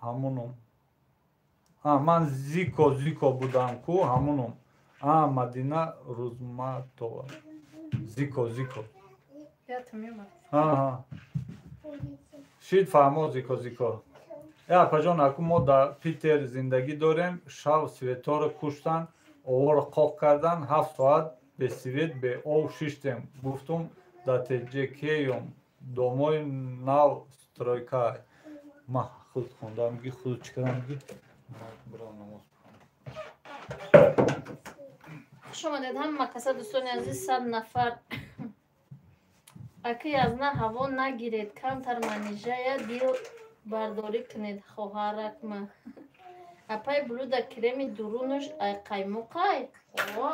ҳамунум. А, ман зико зико будам ку ҳамунум. А, Мадина Рузматова. Зико зико. Ятам меомад. Аҳа. Шид фаҳмо зико зико. Э, апаҷон, аку мо дар Питер зиндагӣ дорем, шав светоро куштан, овора қоқ кардан, 7 соат бе свет, бе ов шиштем. Гуфтум да теҷекеюм, домои нав стройка. Ма худ хондам ги, худ чӣ кардам ги? Бирам намоз бихонам. Хуш омадед ҳама каса, дӯстони азиз, 100 нафар. Аки аз на ҳаво нагиред, камтар манижая дил бардорӣ кунед, хоҳаракма. Апай блюда креми дурунаш ай қаймоқай? О!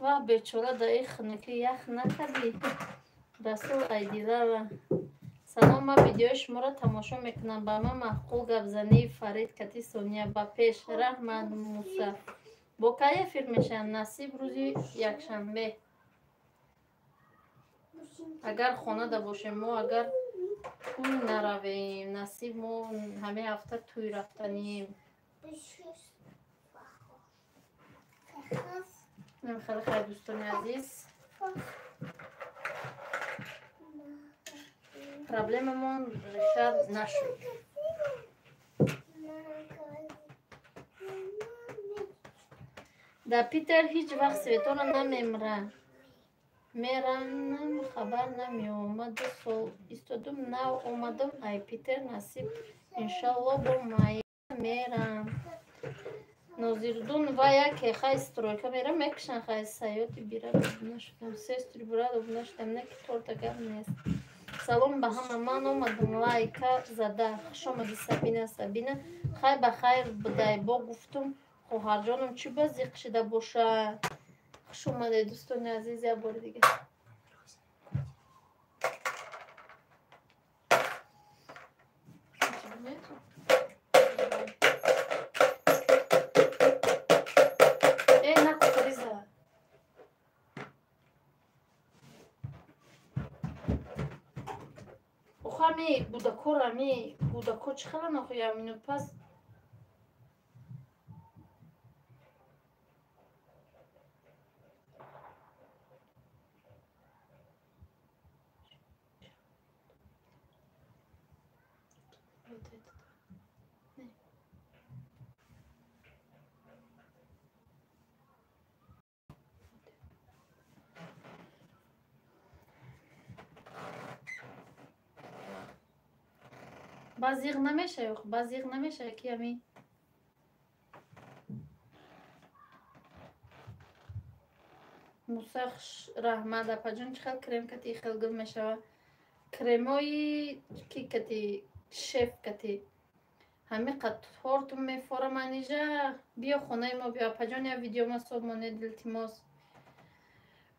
Ваҳ, бечора, да ин хунукӣ ях накардӣ? Расул Айдилава. Салом, ман видеои шуморо тамошо мекунам. Ба ман маъқул гапзании Фарид кати Сония. Ба пеш. Раҳмат, Муса. Бо кай эфир мешавам? Насиб рӯзи якшанбе. Агар хонада бошем, мо агар тӯй наравем, насиб мо ҳамин ҳафта тӯй рафтанием. Хеле хайр, дӯстони азиз. Проблемамон решат нашуд. Дар Питер ҳеҷ вақт светора намемра. Меранам, хабар намеомад. 2 сол истодум, нав омадам ай Питер, насиб иншалло бо мая мерам. Нозирдун ва яке хай стройка мера мекушан хай саёти бира обуна шудам. Сестры брат обуна шудам, не ки торта гап нест. Салом ба ҳама, ман омадам лайка зада. Хуш омадӣ, Сабина. Сабина, хай ба хайр будай, бо гуфтум Хоҳарҷонам чӣ ба зиқ шида боша? Хуш омадед, дӯстони азиз, як бори дигар. На кукуриза. Охо ами гудакор, ами гудако чӣ хела нохо як минут пас ба зиғ намешавӣ, ба зиғ намешавӣ ки ами Муса раҳмат апаҷон, чӣ хел крем кати хел гул мешава? Кремои ки кати шеф кати ҳами қад торту мефора манижа. Биё хонаи мо, биё апаҷон, я видео ма соб монед, илтимос.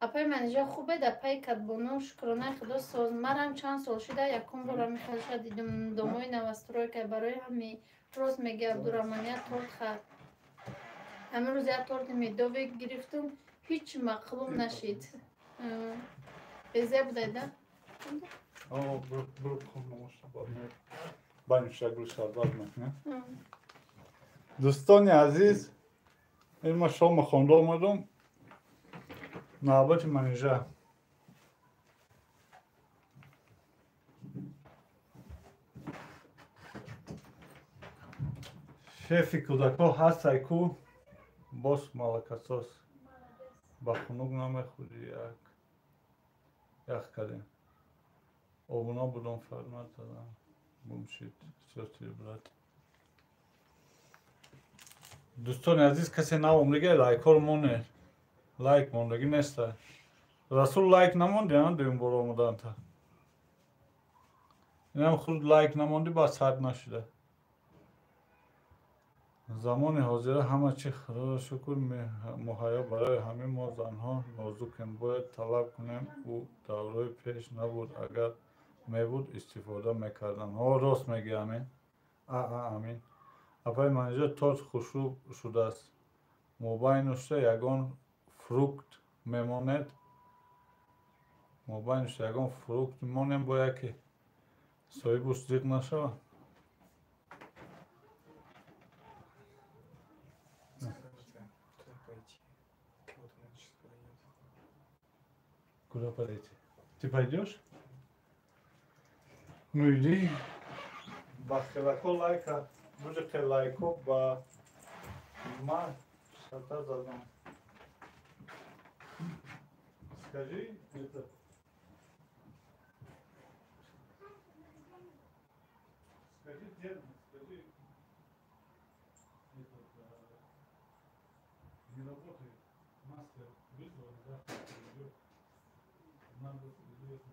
Апаи манижа хубед, апаи кадбону, шукронаи худо соз. Марам чанд сол шида якум бор ами хелша дидум. Домои новостройка барои ҳами рост меги Абдураҳмон, я торт хар. Ҳамин рӯз як торти медове гирифтум, ҳеҷ мақлум нашид. Безе будай да? Дӯстони азиз, ин ма шома хонда омадум. Навбати Манижа. Шефи кӯдакҳо ҳастай ку боз малакасос. Ба хунук намехӯрӣ, як ях кардем. Обуна будам, фармат задам. Гумшид, сёстри, брат. Дӯстони азиз, касе нав омдига лайкҳоро монед. Лайк мондагӣ неста. Расул лайк намонди, а дуюм бор омаданта. Инам худ лайк намонди, ба сад нашуда. Замони ҳозира ҳама чи худоро шукр муҳайё, барои ҳамин мо занҳо нозукем, бояд талаб кунем. Ӯ давраи пеш набуд, агар мебуд истифода мекардам. Ҳо, рост мегӯӣ, амин. Амин. Апаи Манижа, торт хушрӯ шудааст. Мобайнушта ягон фрукт мемонед. Мобайнушта ягон фрукт мемонем, бояд ки соҳибуш зиқ нашавад. Куда подойти? Ты пойдешь? Ну иди. Ба хелако лайка, бужике лайко ба ма шата задам. Скажи это. Скажи деду, скажи. Этот, не работает. Мастер вызвал, завтра придет. Надо известно.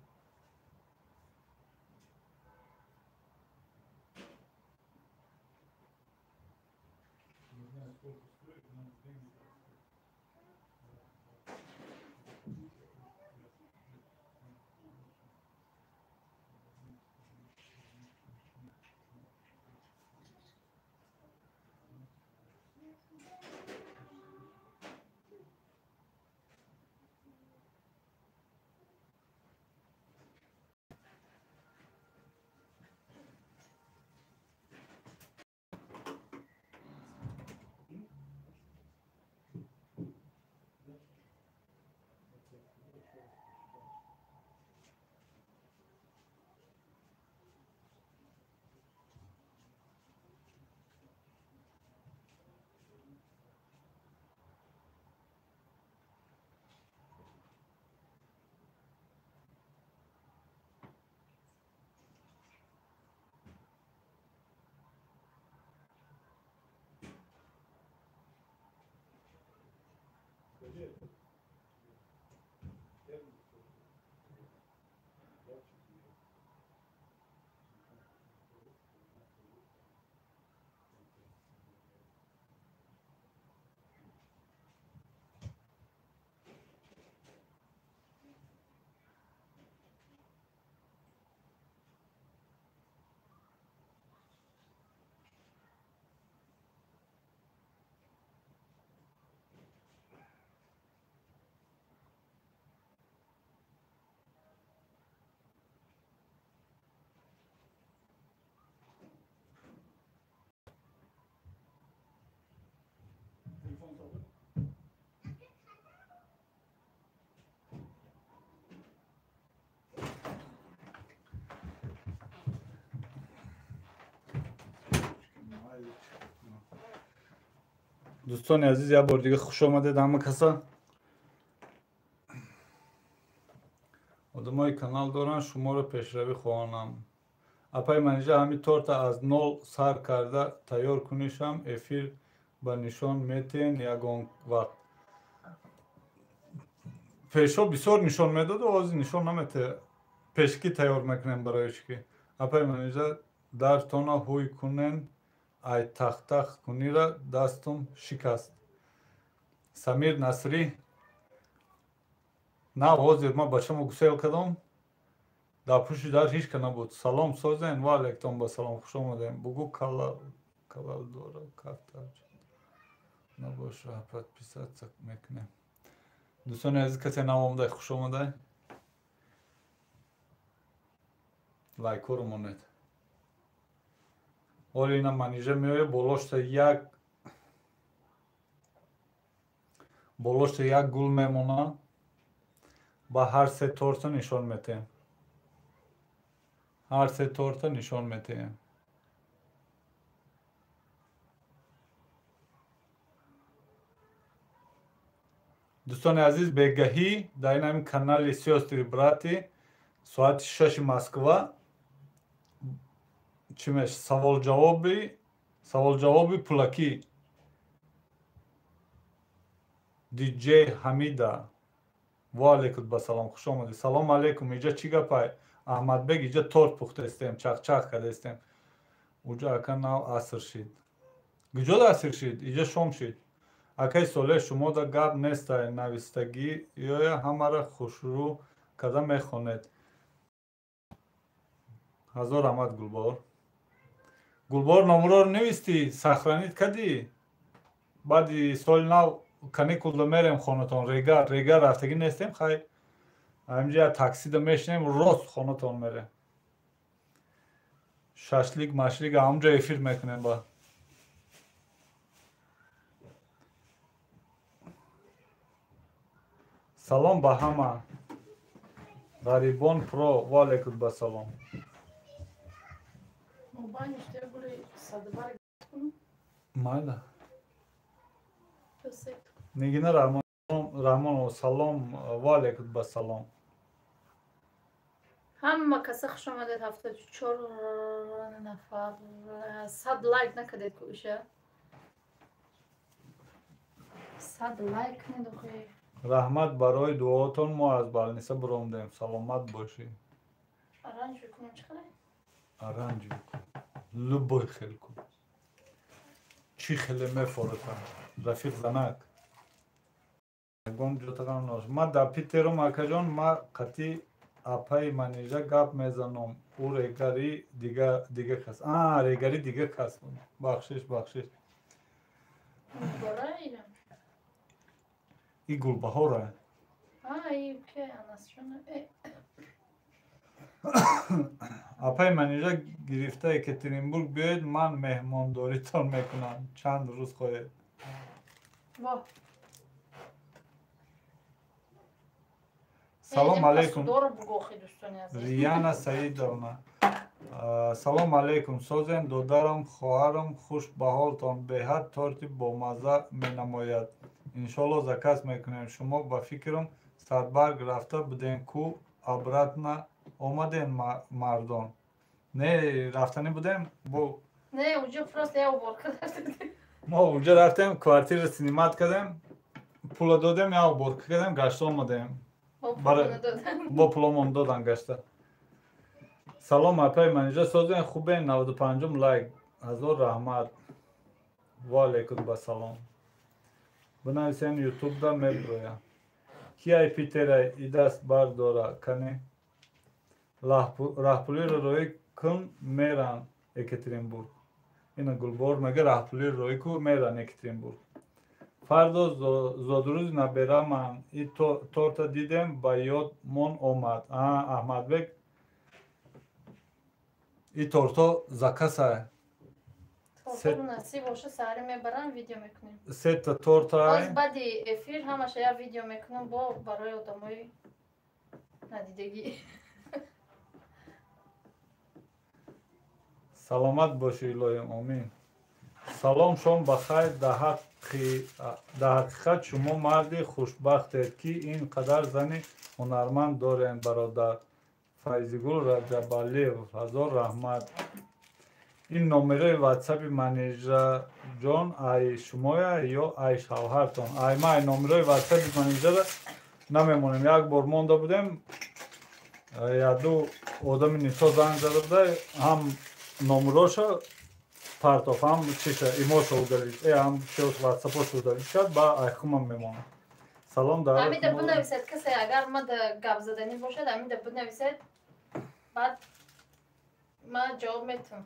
Не знаю, сколько стоит, но деньги. Дӯстони азиз, як бор дига хуш омадед ҳама каса. Одамои канал доранд, шуморо пешравӣ хоҳонам. Апаи Манижа, ҳамин торта аз нол сар карда тайёр кунишам, эфир ба нишон метиҳен ягон вақт. Пешҳо бисёр нишон медоду, ҳозир нишон наметиҳад. Пешкӣ тайёр мекунем барои чӣ ки. Апаи Манижа, дартона ҳуй кунен, ай тахтах кунира дастум шикаст. Самир Насрӣ, нав ҳозир ман бачамо гусел кардам, дар пушти дар ҳеч ка набуд. Салом созен, ва алайктон ба салом, хуш омадем. Бугӯ калал дора кафтар набоша, подписаться мекунем. Дӯстони азиз, касе нав омадай, хуш омадай. Лайкҳоро монед. Ҳоло ина Манижа меояд, болошта як гул мемонад, ба ҳар се торта нишон метиҳем. Ҳар се торта нишон метиҳем. Дӯстони азиз, бегаҳӣ дар ин ҳамин канали Сёстры браты соати 6 Москва чӣ меш саволҷавоби пулакӣ. Диҷей Ҳамида, ва алайкум ба салом, хуш омадед. Салом алайкум, иҷа чӣ гапай? Аҳмадбек, иҷа торт пухтаистем, чақчақ кардаистем. Уҷа ака нав аср шид. Куҷода аср шид? Иҷа шом шид. Акаи Солеҳ, шумода гап нестай, навистагӣ ёя ҳамаро хушрӯ карда мехонед. Ҳазор раҳмат, Гулбаҳор. Гулбаҳор, номроро навистӣ, сохранить кардӣ? Баъди соли нав каникулда мерем хонатон, рега рафтагӣ нестем, хай ҳаминҷа як таксида мешинем, рост хонатон мерем. Шашлик машлик ҳамонҷо эфир мекунем ба. Салом ба ҳама. Ғарибон про, ва алайкум ба салом. Майла. Нигина Раҳмонова, салом, ва алайкум ба салом. Ҳама каса хуш омадед, 74 нафар. 100 лайк накардед кӯша. 100 лайк недохӯед. Раҳмат барои дуотон, мо аз балниса биромдем. Саломат бошӣ. Оранж бикунем чӣ хеле? Оранж бикун. Любой хел кун. Чӣ хеле мефората. Рафиқ занак. Ягон ҷотағам нош. Ма дар Питерум, акаҷон, ма қатъи апаи Манижа гап мезанам. Ӯ регари дига кас. Регари дига кас. Бахшиш, бахшиш. И Гулбаҳора. Апаи Манижа гирифта Екатеринбург биёед, ман меҳмондоритон мекунам. Чанд рӯз хоҳед. Салом алейкум. Рияна Саидовна. Салом алейкум. Созен додарам, хоҳарам, хуш ба ҳолтон. Беҳад торти бомазза менамояд. Иншолло заказ мекунем. Шумо ба фикрам садбарг рафта будем ку обратно омадем мардон. Не, рафтанӣ будем? Не, уҷо просто я уборка рафта. Мо уҷо рафтем, квартира снимать кардем, пула додем, я уборка кардем, гашта омадем. Бо пуломон додан гашта. Салом апаи Манижа, созен хубен, 95 лайк. Ҳазор раҳмат. Ва алайкум ба салом. Бинависен ютубда меброя. Ки ай Питера и даст бардора кане? Раҳпулиро роӣ кун, меран Екатеринбург. Ина Гулбор мега раҳпулиро роӣ ку, меран Екатеринбург. Фардо зодрӯзи набераман. И торта дидем, ба ёд мон омад. Аҳмадбек, и торто закаса. Насиб боша, саҳарӣ мебарам, видео мекунем. Сета торта. Боз баъди эфир ҳамаша як видео мекунам бо барои одамои надидагӣ. Саломат бошӣ, илоҳим, омин. Салом, шом бахайр. Дар ҳақиқат шумо марди хушбахтед, ки ин қадар зани ҳунарманд дорем, бародар. Файзигул Раҷабалиев, ҳазор раҳмат. Ин номерои ватсапи Манижаҷон ай шумоя ё ай шавҳартон? Ай ма ай номерои ватсапи Манижара намемонем. Як бор монда будем, яду одами нисо занг зада буда, ҳам номероша партоф, ҳам чиша имоша удалить, ҳам чиош ватсапоша удалить кард, ба айхумам мемонад. Салом дар Амида бинависед, касе агар ма да гап заданӣ бошад, амида бинависед, баъд ма ҷавоб метавам.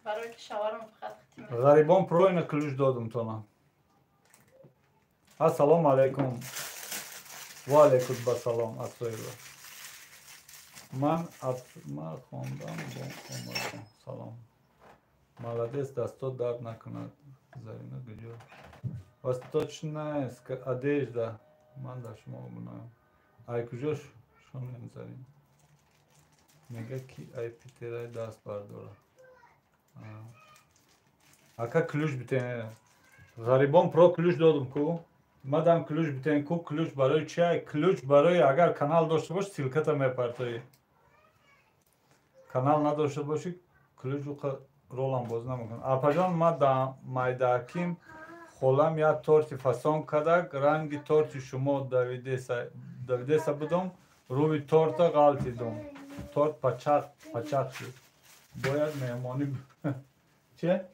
Барои ки шаварам фақат хитим. Ғарибон проина ключ додум тона. Ассалому алайкум. Ва алайкум басалом, асоиба. Ман ма хондам бо омадам. Салом. Молодец, дастот дард накунад. Зарина куҷо? Восточная одежда. Ман дар шумо обунаам. Ай куҷо шонем, Зарин? Мега ки ай Питерай даст бардора. Ака ключ битен. Ғарибон про ключ додум ку. Мадам ключ битен ку. Ключ барои чи? Ключ барои агар канал дошта боши, ссылката мепартоӣ. Канал надошта боши, ключ ролам боз намекунад. Апаҷон, ма майдааким холам як торти фасон кардак, ранги торти шумо давидеса будум, рӯи торта ғалтидум. Торт пачақ пачақ шуд. Бояд меҳмонӣ че?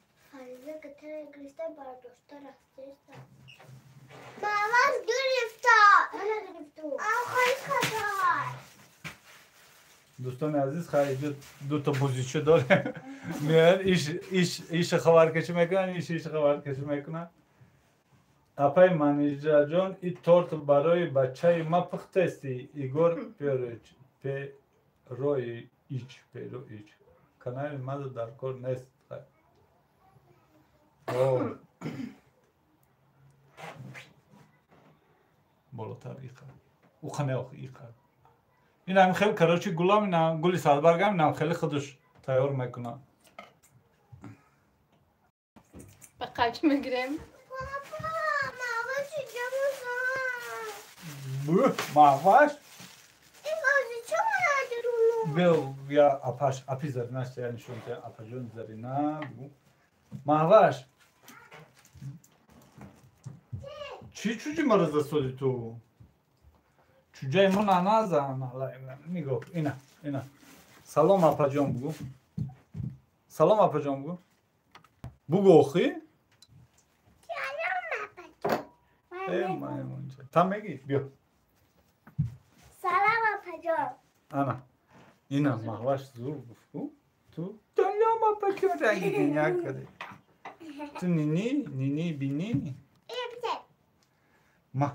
Дӯстони азиз, хай дута бузича дорем. Меояд иша хабаркашӣ мекунанд, иша хабаркашӣ мекунанд. Апай Манижаҷон, ин торт барои бачаи ма пухтасти? Игор Пероич, Пероич. Канали мада дар кор нест. Болотар иқа. Уқа не охи иқа. Ин ҳам хеле короче гулам, ин гули садбаргам, ин ҳам хеле худаш тайёр мекунад. Ба қайч мегирем? Маҳваш? Бел я апаш апи Зарина я нишон те апаҷон Зарина. Маҳваш. Чӣ чуҷи маро засоди ту? Чуҷаи мо наназан. Нигоҳ, ина, ина. Салом апаҷон бугу. Салом апаҷон бугу. Бугу охи? Салом апаҷон. Э маймунча. Та меги? Биё. Салом апаҷон. Ана. Ина маҳваш зур гуфт ку. Ту салом апаҷон ранги дунё кади. Ту нини, нини бини? Ма.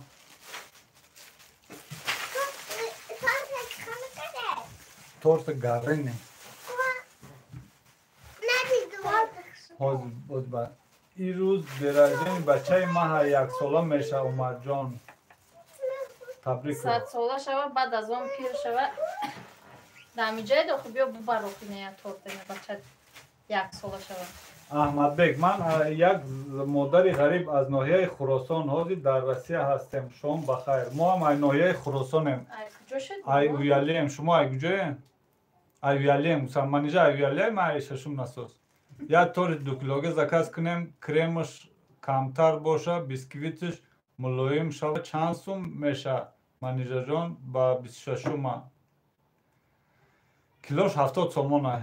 Торт гарини. Ҳозир ба ин рӯз беражени бачаи маҳа яксола меша, Умарҷон. Табрик. Садсола шава, баъд аз он пир шава. Дамиҷаи доху биё бубар охине тортена бача яксола шава. Аҳмадбек, ман як модари ғариб аз ноҳияи Хуросон, ҳозир дар Россия ҳастем. Шом бахайр. Мо ҳам ай ноҳияи Хуросонем. Ай Уялием. Шумо ай куҷоем? Ай Уялием. Манижа ай Уялием, ман ай шашум насос. Як торти дукилога заказ кунем, кремаш камтар боша, бисквиташ мулоим шава. Чанд сум меша, Манижаҷон? Ба 26-ума. Килош 70 сомон ай.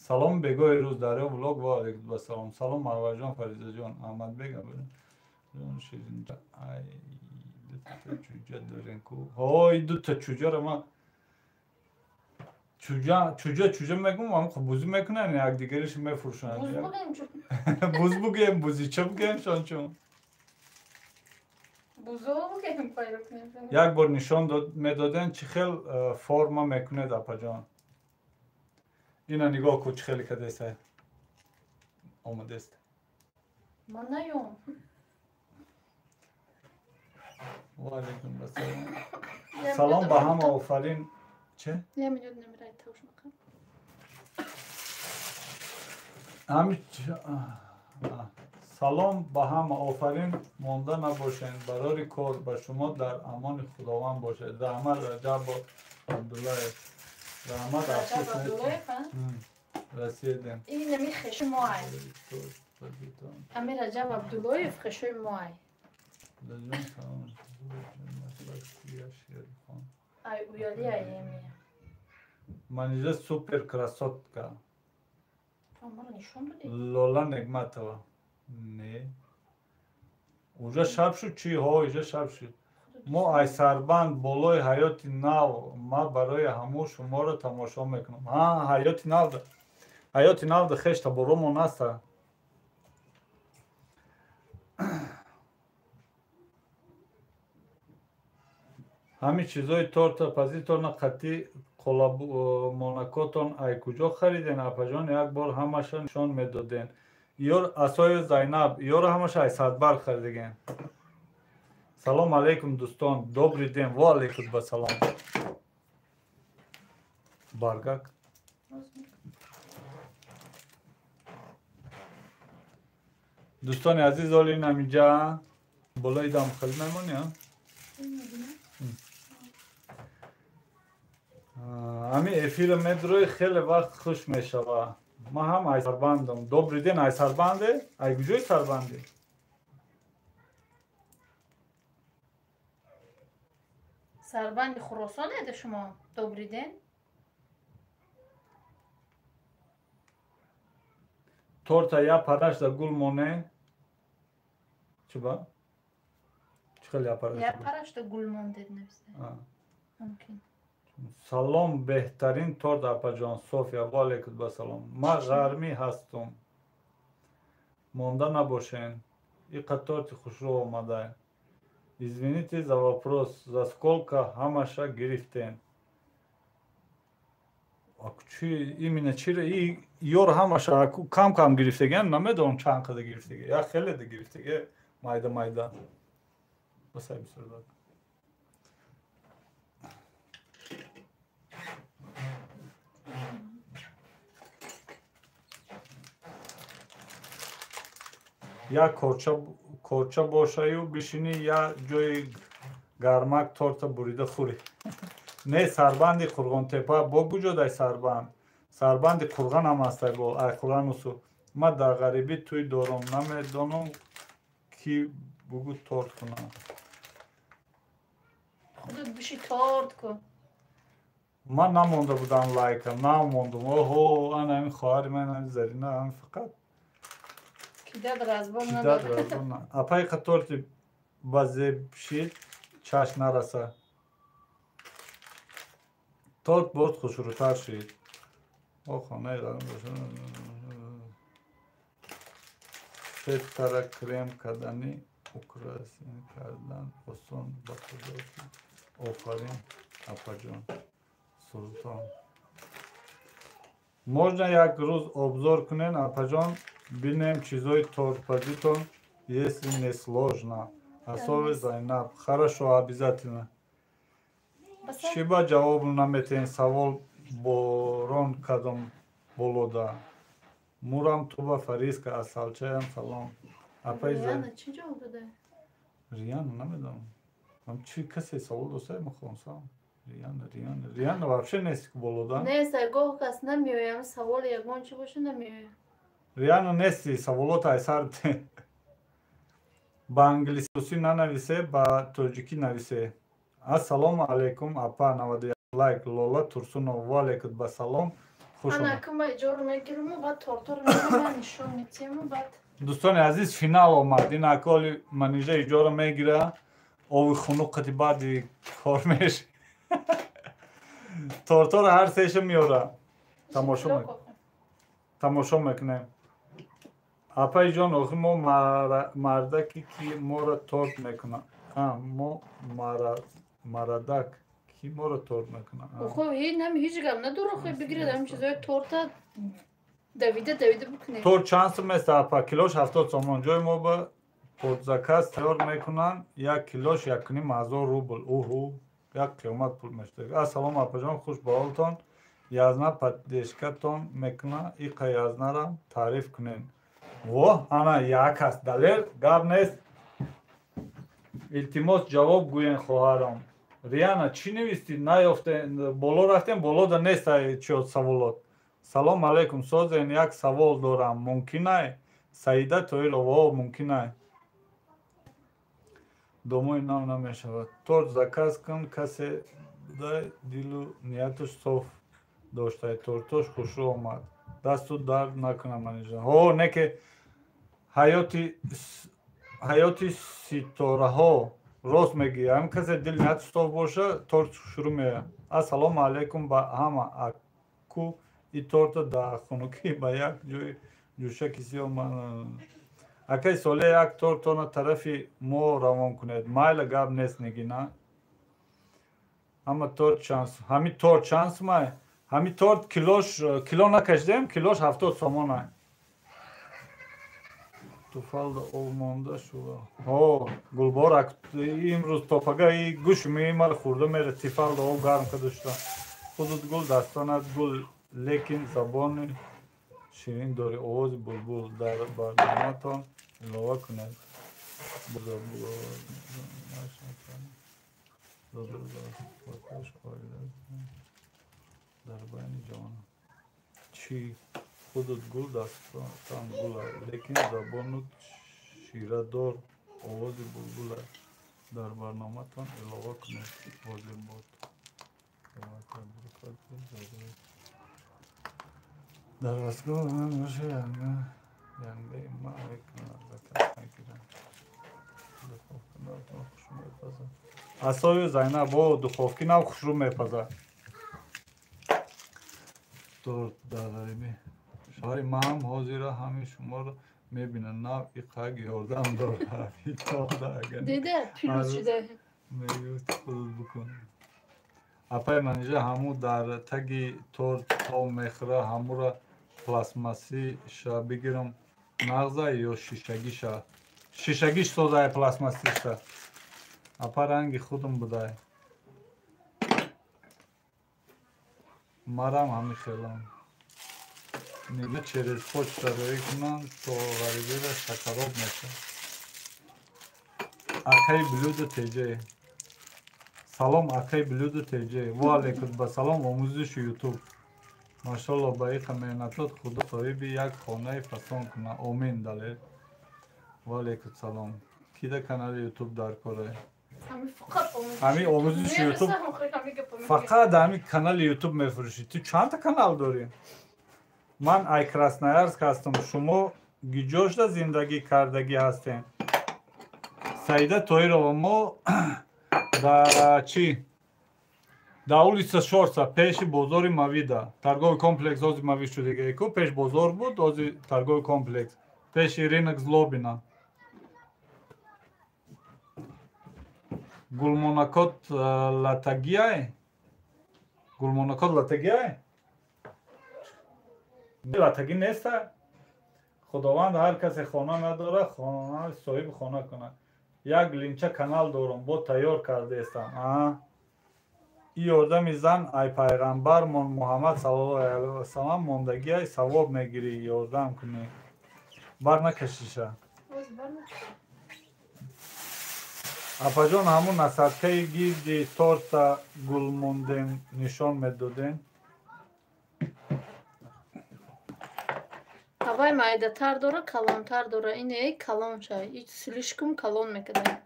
Салом бегоҳи рӯз дарё влог ва алайкум басалом. Салом Маҳваҷон, Фаризаҷон, Аҳмадбек, абаҷон, Ширин. Ай дута чуҷа дорем ку. Ҳой, дута чуҷаро ман чуҷа чуҷа чуҷа мегум, ам хуб бузӣ мекунанд, якдигариш мефурӯшанд. Буз бугем чу. Буз бугем, бузича бугем шон чун. Бузо бугем пайдо кунем. Як бор нишон медоден чӣ хел форма мекунед апаҷон. Ина нигоҳ кун чӣ хеле кадеса. Омадест. Ман наём. Ва алайкум ассалом. Салом ба ҳама, офарин. Че? Я минут намирай тавш мақам. Ҳами Салом ба ҳама, офарин, монда набошед, барори кор ба шумо дар амони Худованд бошед. Раҳмат Раҷаб Абдуллаев. Раҳмат Раҷаб Абдуллаев, расидем. Ин ами хеши моай. Ами Раҷаб Абдуллоев хешои моай. Ай уяли ай эми. Манижа супер красотка. Лола Негматова. Не. Уже шаб шуд чӣ? Ҳо, иҷа шаб шуд. Мо ай сарбанд болои ҳаёти нав, ма барои ҳамун шуморо тамошо мекунам. Ҳа, ҳаёти навда. Ҳаёти навда хеш таборомон аста. Ҳамин чизои торта пазитона қатъи қолабмонакотон ай куҷо хариден, апаҷон? Як бор ҳамаша нишон медоден. Ёр асои Зайнаб, ёро ҳамаша ай садбар харидеген. Салом алейкум, дӯстон, добрый день, ва алейкум ба салом. Баргак. Дӯстони азиз, оли ин ҳаминҷа болои дам хали мемонӣ, а? Ҳамин эфира медрои хеле вақт хуш мешава. Ман ҳам ай сарбандам. Добрый день, ай сарбанде? Ай куҷои сарбанде? Сарбанди Хуросон эде шумо? Добрый день. Торта я парашда гул моне. Чӣ ба? Чӣ хел я парашда? Я парашда гул мондед нависта. Мумкин. Салом, беҳтарин торт апаҷон. София, ва алейкум ба салом. Ман ғармӣ ҳастум. Монда набошен. Иқа торти хушрӯ омада. Извините за вопрос, за сколько ҳамаша гирифтен? Чи именно чиро и ёр ҳамаша кам кам гирифтеген, намедонам чанд қадар гирифтеге. Я хеле да гирифтеге, майда майда. Басай бисёр дод. Я корча бошаю бишинӣ, я ҷои гармак торта бурида хӯрӣ. Не, сарбанди Қурғонтепа бо куҷо дай сарбанд? Сарбанди Қурғон ҳам ҳастай бо ай Қурғон усу. Ман дар ғарибӣ тӯй дорам, намедонам ки бугӯ торт кунам. Худат биши торт кун. Ман намонда будам лайка, намондум. Оҳо, ана ҳамин хоҳари ман, ҳамин Зарина, ҳамин фақат кидад разбор надорад. Кидад разбор на. Апаи қа торти ба зеб шид, чашм нараса. Торт боз хушрӯтар шид. О, хонаи ғарм бошад. Сетара крем кардани, украсин кардан осон ба худо. Офарин, апаҷон. Султон. Можно як рӯз обзор кунен, апаҷон, бинем чизои тортпазитон, если не сложно. Асови Зайнаб. Хорошо, обязательно. Чӣ ба ҷавоб наметиҳен савол борон кадом болода? Мурам туба Фариска, асалчаям салом. Апаи Риана чӣ ҷавоб дода? Риана намедонам. Ам чӣ касе савол доста мехонсам? Риана, Риана, Риана вообще нест болода. Нест, гоҳ кас намеоям, савол ягон чӣ боша намеоям. Риана нести, саволот айсар. Ба англисӣ нанависе, ба тоҷикӣ нависе. Ассалому алайкум, апа, 91 лайк, Лола Турсунова, ва алайкум ба салом. Хуш омад. Ана кума иҷоро мегирму, баъд торторо мегирам, нишон метиҳему, баъд Дӯстони азиз, финал омад. Ин аколи Манижа иҷоро мегира, ови хунук қати баъди кор меш. Торторо ҳар сеша меёра. Тамошо мекунем. Апаи ҷон, охи мо мардаки ки моро торт мекунад. Мо марадак ки моро торт мекунад. Охо, ҳеҷ гап надора, охо бигиред ҳамин чизои торта давида давида бикунед. Торт чанд сум аст, апа? Килош 70 сомон. Ҷои мо ба подзаказ тайёр мекунанд, як килош 1,5 рубл. Уҳу, як қиёмат пул мешавад. Ассалому апаҷон, хуш ба ҳолтон. Язна паддешкатон мекуна, иқа язнарам таъриф кунед. Во, ана як аст. Далер, гап нест. Илтимос ҷавоб гӯен хоҳарам. Риана, чӣ навистӣ? Наёфтем, боло рафтем, боло да нест чӣ саволот. Салом алейкум, созен, як савол дорам. Мумкинай? Саида Тоирова, мумкинай. Домои нав намешавад. Торт заказ кун, касе дай дилу нияташ соф доштай. Тортош хушрӯ омад. Дасту дард накунам, Манижа. Ҳо, не ки ҳаёти ситораҳо рост мегӯяд. Ҳам касе дил нияташ соф боша, торт хушрӯ меояд. Ассалому алайкум ба ҳама. Аку и торта дар хунукӣ ба як ҷои ҷӯшаки сиёҳ акай соле як тортона тарафи мо равон кунед. Майла, гап нест, Нигина. Ҳама торт чанд ҳами торт чанд сумай? Ҳами торт килош кило накашидем, килош 70 сомонай. Туфалда об монда шуда. Ҳо, Гулбор, имрӯз топага и гӯш меимар хӯрда мера тифалда об гарм карда шуда. Худут гул, дастонат гул, лекин забони ширин дорӣ, овози булбул дар барноматон илова кунед. Дар байни ҷавонон чӣ? Худут гул, дастонатон гул, лекин забонут ширадор, овози булбул дар барноматон илова кунед. Бозибот дар вастгоҳ янгаи ма асои Зайнаб бо духовки нав хушрӯ мепазад. Торт дар ғарибӣ. Шавҳари маам ҳозира ҳами шуморо мебинад. Нав иқак ёрдам дорад. Дида пирӯз шуда. Мегӯяд худут бикун. Апай Манижа ҳаму дар таги торт то мехӯра ҳамура пластмассиша бигирам нағза ё шишагиша? Шишагиш созай пластмассиша. Апа ранги худам будай. Марам ҳами хелам. Нига через почта роӣ кунам то ғарибира шакароб мешавад. Акай блюдо теҷе. Салом акай блюдо теҷе. Ва алейкум ба салом омӯзиши ютуб. Машалло ба иқа меҳнатот худо соҳиби як хонаи фасон кунад. Омин, Далер. Ва алейкум салом. Кида канали ютуб дар корае? Ҳами омӯзиши ютуб фақат ҳами канали ютуб мефурӯшӣ. Ту чандта канал дорӣ? Ман ай Красноярск ҳастам. Шумо гиҷошда зиндагӣ кардагӣ ҳастем? Саида Тоирова, мо дар чӣ? Дар улица Шорса, пеши бозори Мавида. Торговый комплекс ози Мавид шудига ку, пеш бозор буд, ози торговый комплекс. Пеши рынок Злобина. Гулмонакот латагиай? Гулмонакот латагиай? Латагӣ неста? Худованд ҳар касе хона надорад, хона соҳиби хона кунад. Як линча канал дорам, бо тайёр кардаестам. И ёрдами зан ай пайғамбармон Муҳаммад саллаллоҳу алайҳи васаллам мондагиай, савоб мегирӣ, ёрдам кунӣ. Бар накашиша. Апаҷон, ҳамун насадкаи гирди торта гул мондем нишон медодем. Ҳавай майдатар дора, калонтар дора. Ин эй калон шай. Ич слишком калон мекунад.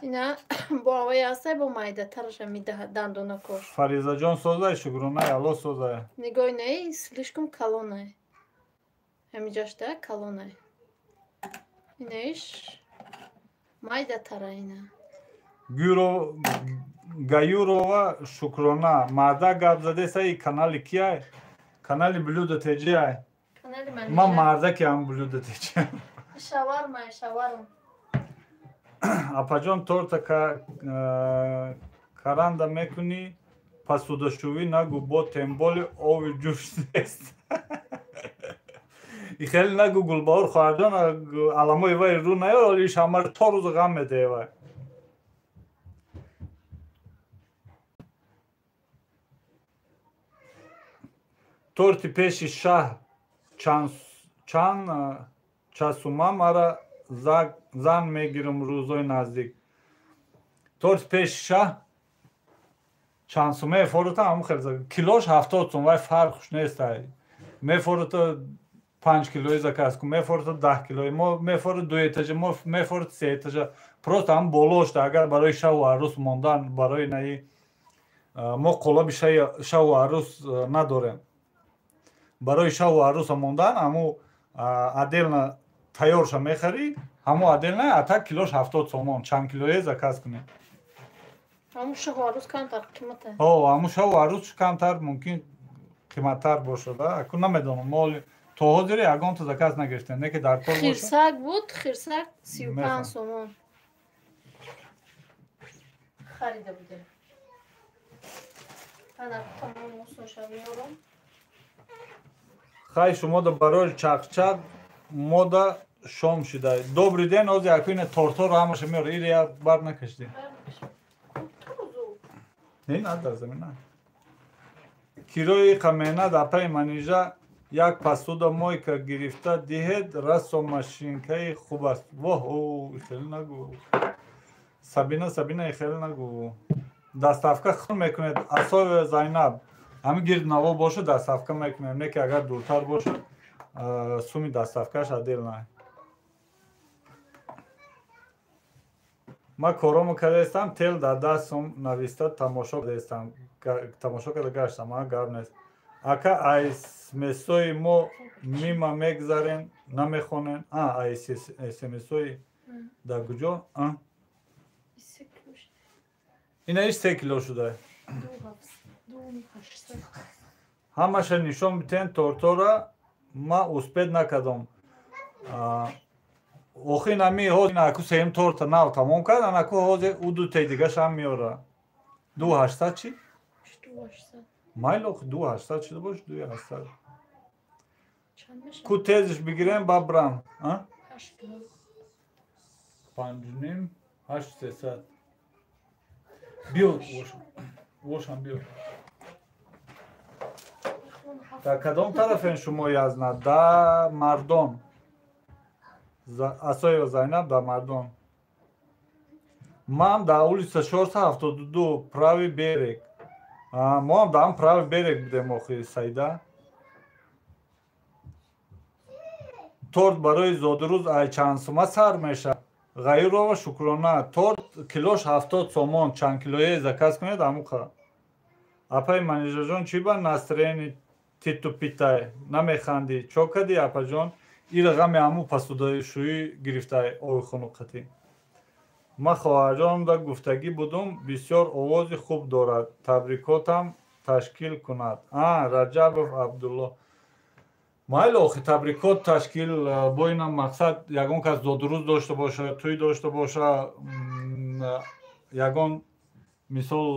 Ина бо ҳавай ҳастай, бо майдатараша медиҳад дандонакош. Фаризаҷон созай, шукронай, Алло созай. Нигоҳ ин слишком калонай. Ҳамиҷашда калонай. Инаиш майдатара ина. Гаюрова Шукрона, марда гап задеса и канали кияй? Канали Блюдо ТЖ-ай. Ман мардаки ҳам блюдо теҷам. Шаварма, шаварма. Апаҷон, торта каранда мекунӣ, пасудашӯвӣ нагу, бо темболи ови ҷӯш нест. И хеле нагу, Гулбаҳор хоҳарҷон, аламои вай рӯ наёр, оли шамар то рӯз ғам медиҳе вай. Торти пеши шаҳр чанд Часума мара зан мегирам рӯзои наздик. Торт пеши шаҳ чанд сум мефората, ҳамун хел килош 70 сум, вай фарқш нест. Мефората 5 килои заказ кун, мефората 10 килои, мефорат 2 этажа, мефорат 3 этажа. Просто ҳам болошта, агар барои шаву арӯс мондан, барои наи мо қолаби шаву арӯс надорем. Барои шаву арӯса мондан ҳаму отдельно тайёрша мехарӣ, ҳаму отдельно, а так килош 70 сомон, чанд килое заказ кунӣ. Ҳаму шаву арӯс камтар қимата. Ҳо, ҳаму шаву арӯс камтар мумкин қиматтар бошад, аку намедонам, мо то ҳозир ягонта заказ нагирифтем, не ки дар кор бошад. Хирсак буд, хирсак 35 сомон. Харида будем. Ана тамом мусоша меорам. Хай шумо да барои чақчақ мода шом шида. Добрый день, ҳозир аку ина тортҳоро ҳамаша меора. Или я бар накашидӣ? Не, на дар замина. Кирои қамена апаи Манижа як посуда мойка гирифта диҳед, расо машинкаи хуб аст. Воҳ, хеле нагӯ. Сабина, Сабина, хеле нагӯ. Доставка худ мекунед, Асоева Зайнаб. Ҳамин гирд наво бошад, доставка мекунем, не ки агар дуртар бошад, суми доставкаш отдельно. Ма коромо кардаистам, тел дар дастум нависта тамошо кардаистам. Тамошо карда гаштам, а гап нест. Ака ай смсои мо мима мегзарен, намехонен. А ай смсои дар куҷо? Ина иш 3 кило шуда. Ҳамаша нишон битен тортора ма успед накардам. Охи нами ҳозир аку сеюм торта нав тамом кард, анаку ҳозир ӯ ду теи дигашам меора. 2800 чӣ? Майл охи 2800 шуда бош, 2800. Ку тезиш бигирем ба брам. 5,5, 8300. Биё, вошам биё. Дар кадом тарафен шумо язна? Да мардон. Асоева Зайнаб да мардон. Ман дар улица 472 правый берег. Моам дар правый берег будем охи Саида. Торт барои зодрӯз ай чанд сума сар мешавад? Ғайрова Шукрона, торт килош 70 сомон, чанд килое заказ кунед амуқа. Апаи Манижаҷон, чӣ ба настроени титу питай? Намехандӣ? Чо кардӣ, апаҷон? Ира ғами аму пасудашӯӣ гирифтай ои хунуқатӣ. Ма хоҳарҷонда гуфтагӣ будум, бисёр овози хуб дорад, табрикотам ташкил кунад. А, Раҷабов Абдулло. Майли охи табрикот ташкил бо инам мақсад ягон кас зодрӯз дошта боша, тӯй дошта боша, ягон мисол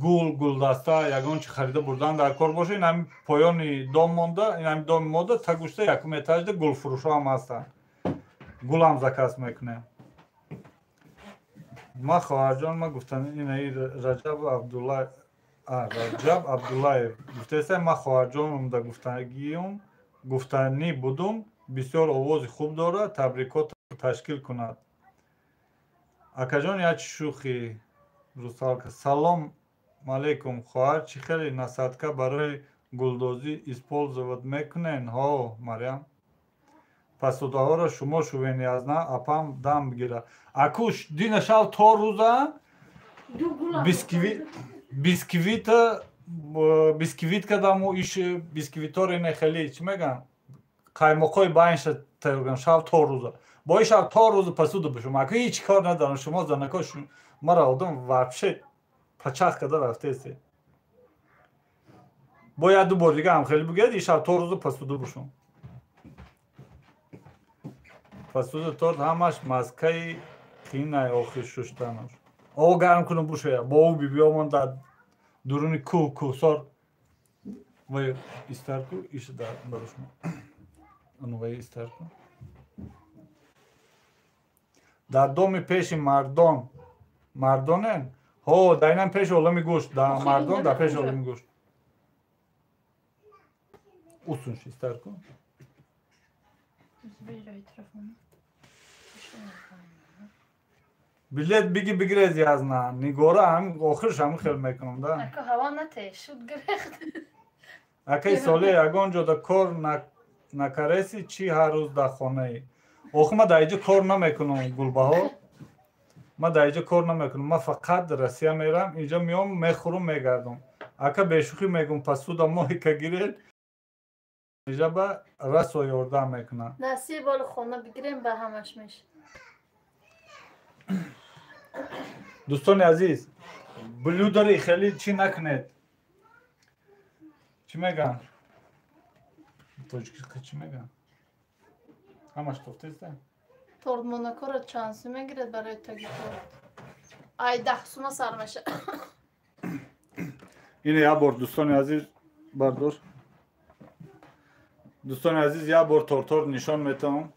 гул, гулдаста, ягон чи харида бурдан дар кор боша, ин ҳами поёни дом монда, ин ҳами доми мода тагушта якум этажда гулфурӯшо ҳам ҳастанд. Гулам заказ мекунем. Ма хоҳарҷон, ма гуфтам инаи Раҷаб Абдулла, Раҷаб Абдуллаев гуфтаеста, ма хоҳарҷонам да гуфтагиюм, гуфтанӣ будум, бисёр овози хуб дорад, табрикот ташкил кунад. Акаҷон, як шӯхи русалка. Салом алейкум, хоҳар, чӣ хеле насадка барои гулдозӣ использовать мекунен? Ҳо, Марьям. Пасудаҳоро шумо шувен язна, апам дам бигира. Акуш, дина шав то рӯза бисквита бисквит кардаму иш бисквиторе не хеле чӣ мегӯям, қаймоқҳои байнша тайёр кардам шав то рӯза. Бо ин шав то рӯза пасуда бишум. Аку ҳеҷ кор надорам, шумо занако мара одам вообще пачах карда рафтесте. Бо як ду бор дига ҳам хеле бигӯяд, ин шав то рӯза пасуда бишум. Пасуда торт ҳамаш маскаи қинай охир шуштанаш. О гарм кунам бушоя. Бо ӯ бибиёмон дар дуруни кӯҳ, кӯҳсор вай истарку, иша дар барошма. Ану вай истарку. Дар доми пеши мардон. Мардонен? Ҳо, дар инам пеши олами гӯшт. Дар мардон, дар пеши олами гӯшт. Усунш истарку. Билет биги бигрези аз на. Нигора ҳам охирш ҳам хел мекунам да. Ака ҳаво нате, шуд гирехт. Акай соле ягон ҷода кор накареси чӣ ҳар рӯз дар хонаи. Охир ма дар иҷо кор намекунам Гулбаҳор. Ма дар иҷо кор намекунам. Ма фақат Россия мерам, инҷо меом, мехӯрам, мегардам. Ака бешӯхӣ мегум пасуда моҳика гиред. Иҷаба расо ёрдам мекунам. Насиб бол хона бигирем ба ҳамаш меша. Дӯстони азиз, блюдари хеле чӣ накунед. Чӣ мегӯянд? Тоҷикӣ чӣ мегӯянд? Ҳамаш тофтеста? Торт Монакоро чанд сум мегирад барои таги торт? Ай 10 сума сар меша. Ина як бор дӯстони азиз бардор. Дӯстони азиз як бор тортор нишон метавам.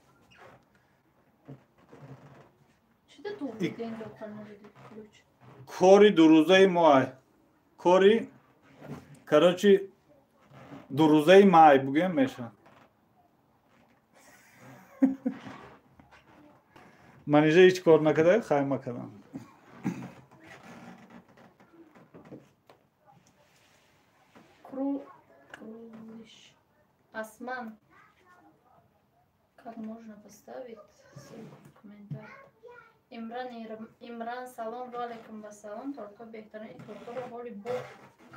Кори дурӯзаи моай. Кори короче дурӯзаи май бугем меша. Манижа ҳеҷ кор накарда, хайма кардам. Асман, как можно поставить ссылку в комментариях? Имран, салом ва алайкум вассалом. Тортҳо беҳтарин. Ин тортҳоро ҳоли бо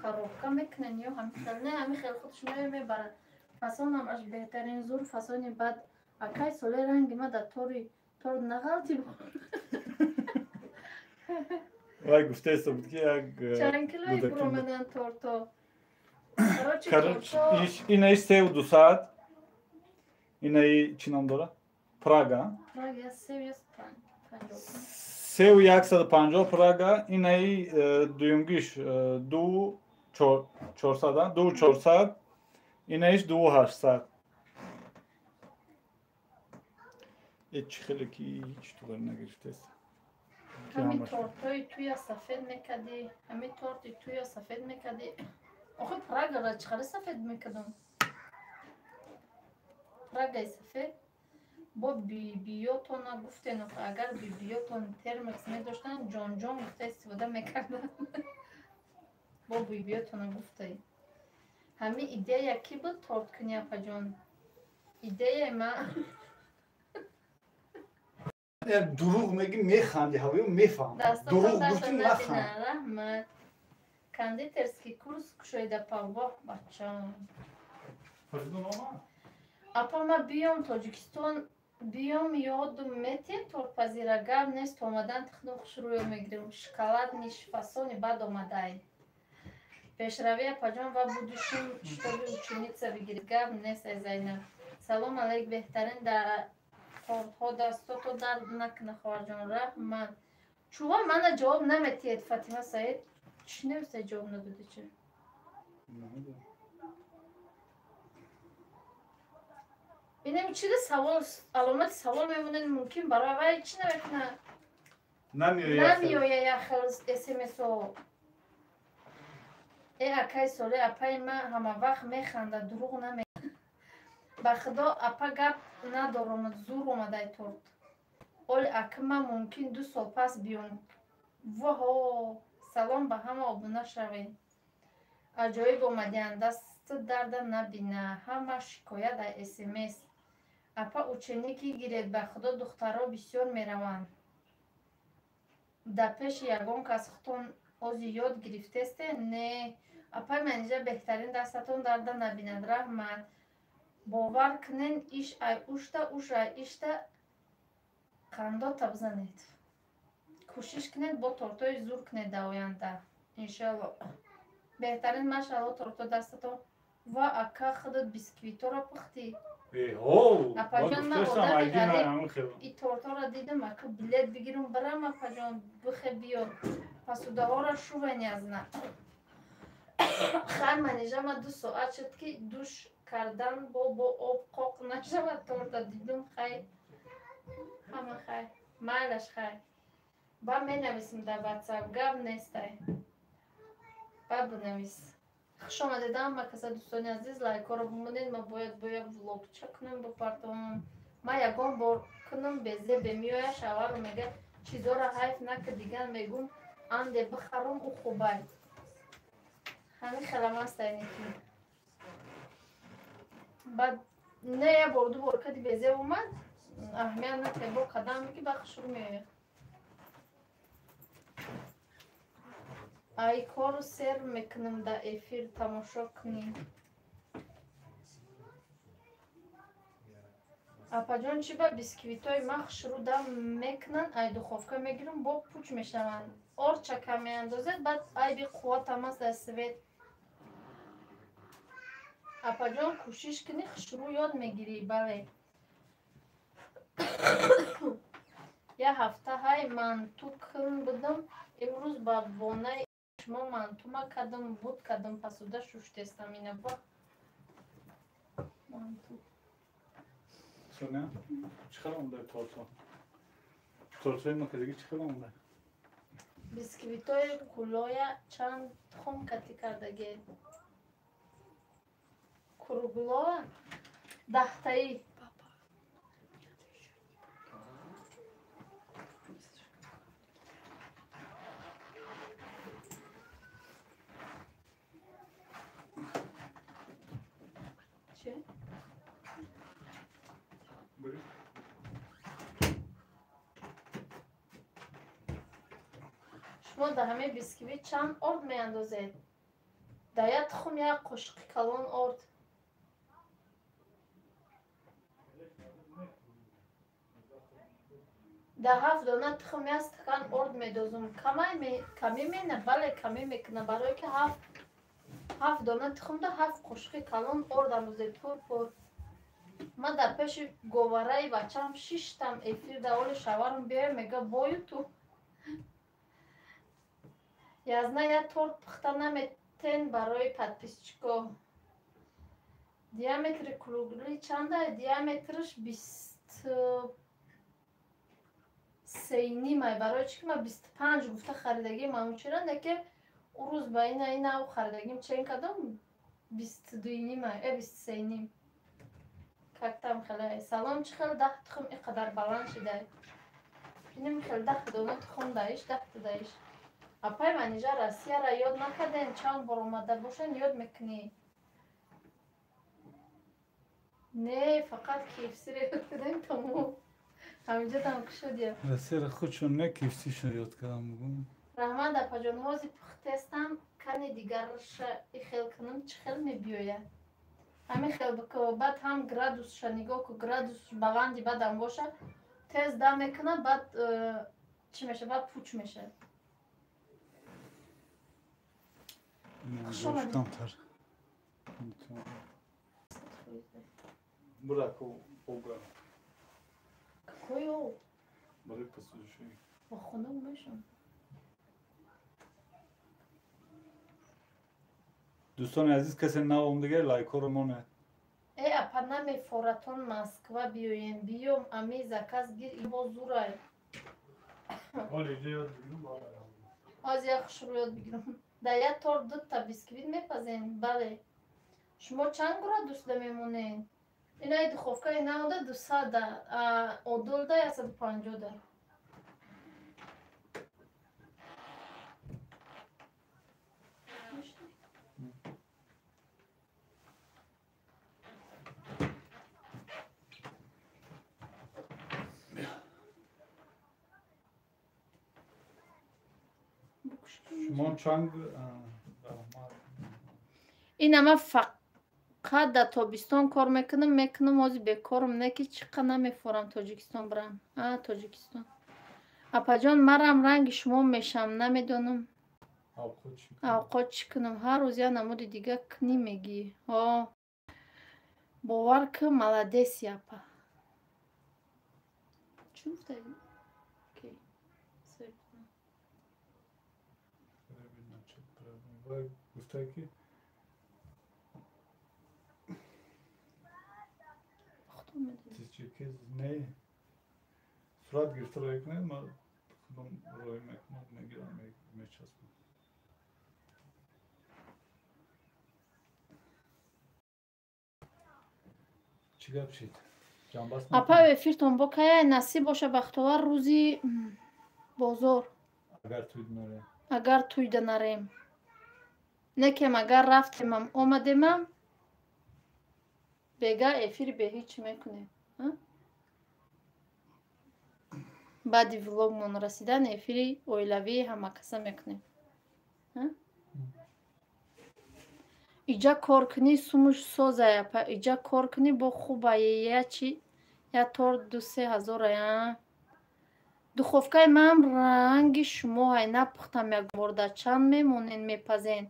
коробка мекунанд ё ҳамин хел? Не, ҳамин хел худш мебаранд. Фасонам аш беҳтарин, зур фасони бад. Акай соле ранги ма дар тори торт нағалти бо. Вай гуфтаеста буд ки як чанд килои буромадан тортҳо? Короче, инаи 3200. Инаи чӣ ном дора? Прага. Прага 350. 3150 Прага, инаи дуюмгиш 2400, 2400, инаиш 2800. Чӣ хеле ки ҳеҷ туғри нагирифтест. Ҳами тортҳои туя сафед мекардӣ, ҳами торти туя сафед мекардӣ. Охи Прагаро чӣ қадар сафед мекардам? Прагаи сафед бо бибиётона гуфтен, агар бибиётон термекс медоштанд, ҷонҷон гуфта истифода мекарданд. Бо бибиётона гуфтаи. Ҳами идея кӣ буд торт кунӣ, апаҷон? Идеяи ман. Дурӯғ мегӣ механди, ҳавоё мефаҳмам. Дурӯғ гуфтӣ наханд. Раҳмат. Кондитерский курс кушоида павоҳ бачам. Апа ма биём Тоҷикистон биём ёдум метем тортпазира гап нест омадан тихну хушрӯё мегирем. Шоколад ниш фасони бад омадай. Пешравӣ апаҷон ва будущим чтобы ученица бигиред. Гап нест ай Зайнаб. Салом алайк беҳтарин дар тортҳо дастото дард накуна хоҳарҷон. Раҳмат. Чува мана ҷавоб наметиҳед Фатима Саид. Чӣ нависта ҷавоб надоди чи? Инами чида савол, аломати савол мемонед мумкин барои вай чӣ намекунад? Намеоя як хел смсо. Э акай соле апаи ман ҳама вақт механда, дурӯғ наме. Ба худо апа гап надорам, зур омадай торт. Оли ака ман мумкин 2 сол пас биём. Воҳо! Салом ба ҳама обуна шавед. Аҷоиб омадиянд, даст дарда набина. Ҳама шикоят ай смс. Апа ученики гиред, ба худо духтаро бисёр мераванд. Дар пеши ягон кас худтон ози ёд гирифтесте? Не. Апаи Манижа беҳтарин, дастатон дарда набинад. Раҳмат. Бовар кунен иш ай ушта, уш ай ишта қандота бизанед. Кӯшиш кунед бо тортҳои зур кунед дар оянда. Иншалло. Беҳтарин машалло тортҳо дастатон. Ва ака худат бисквитҳоро пухтӣ. Апаҷон ман одами ғариб и тортҳоро дидам, ака билет бигирам барам апаҷон бихе биё. Пасудаҳоро шувани аз на. Хай Манижа ма 2 соат шуд ки душ кардан бо об қоқ нашавад торта дидум хай. Ҳама хай. Майлаш хай. Ба менависем дар ватсап, гап нестай. Ба бинавис. Хуш омадед ҳама каса дӯстони азиз, лайкҳоро бимонед. Ма бояд влогча кунем бо партовам. Ман ягон бор кунам безебе меояд, шавҳарам мегӯяд чизоро ҳайф нака, дигар мегӯм анде бихарам, ӯ хубай. Ҳамин хелам аст айники. Баъд не як бор ду бор кади безеб омад, аҳамият натиҳед, бо кадам ки баъд хушрӯ меояд. Ай кору сер мекунам дар эфир тамошо кунӣ. Апаҷон, чӣ ба бисквитҳои ман хушрӯ дам мекунанд, ай духовка мегирам, бо пуч мешаванд. Орча кам меандозед, баъд айби қувватам аст дар свет. Апаҷон, кӯшиш кунӣ, хушрӯ ёд мегирӣ, бале. Як ҳафта ҳай манту кун будам, имрӯз ба бонаи шумо мантума кардам, буд кардам, пасуда шуштестам ина ба манту. Соня, чӣ хел омода тортҳо? Тортҳои ма кардагӣ чӣ хел омода? Бисквитҳои кулоя чанд тухм катӣ кардагӣ? Круглоа? Даҳтаи. Шумо дар ҳамаи бисквит чанд орд меандозед? Дар як тухм як қошиқи калон орд. Дар ҳафт дона тухм як стакан орд медозум. Камӣ мена? Бале, камӣ мекунам, барое ки ҳафт дона тухмда ҳафт қошиқи калон орд андозед, пур-пур. Ман дар пеши говараи бачаам шиштам эфир дар оли шаварам биёя, мега бою ту. Язна як торт пухта наметен барои подписчико. Диаметри кругли чанда? Диаметраш 23.5 ай. Барои чӣ ки ман 25 гуфта харидагим ҳамчунон, леки ӯ рӯз ба ина инав харидагим чен кардам 22.5 ай, 23.5. Как там хеле. Салом, чӣ хел даҳ тухм ин қадар баланд шидай? Инам хел даҳ дона тухм даиш, даҳта даиш. Апай Манижа, Россияра ёд накардем, чанд бор омада бошен ёд мекунӣ. Не, фақат KFC-ро ёд кардем, тамом. Ҳаминҷо там кушод я. Россияра худшон не KFC-шон ёд кардам бугум. Раҳмат апаҷон, ҳозир пухтестам, кани дигарша ихел кунам, чӣ хел мебиёяд? Ҳамин хел бикӯ, баъд ҳам градусша нигоҳ ку, градус баланди бадам боша, тез дам мекунад, баъд чӣ мешавад, баъд пуч мешавад. Камтар. Бураку ога. Какой об? Барои пасудашӯӣ. Ба хона мешам. Дӯстони азиз, касе нав омдагар лайкҳоро монед. Э, апа намефоратон Москва биёем, биём, ами заказ гир, бо зурай. Ҳозир як хушрӯ ёд бигирам. Дар як торт дута бисквит мепазем? Бале. Шумо чанд градусда мемонед? Инаи духовкаи наода 200-да, одолда 150-да. Шумо чанд ина ман фақат дар тобистон кор мекунам, ҳозир бекорам, не ки чӣ қа намефорам Тоҷикистон бирам. А, Тоҷикистон. Апаҷон, марам ранги шумо мешам, намедонам. Авқот чӣ кунам? Ҳар рӯз як намуди дига кунӣ мегӣ. О, бовар кун, молодеси апа. Чӣ гуфтаи? Гуфтае ки не сурат гирифта роя кунед, ман худам роя мекунам, мегирам, мечаспам. Чӣ гап шид? Апа, эфиртон бо кая? Насиб боша, бахтовар, рӯзи бозор. Агар туйда нарем. Некем, агар рафтемам, омадемам, бега эфири беҳичи мекунем. Баъди влогмон расидан эфири оилавии ҳамакаса мекунем. Иҷа кор кунӣ, сумуш созай, апа, иҷа кор кунӣ, бо хубае, ячи я торт 2-3 ҳазорая. Духовкаи ман ранги шумоҳай, напухтам як бор, да чанд мемонен, мепазен.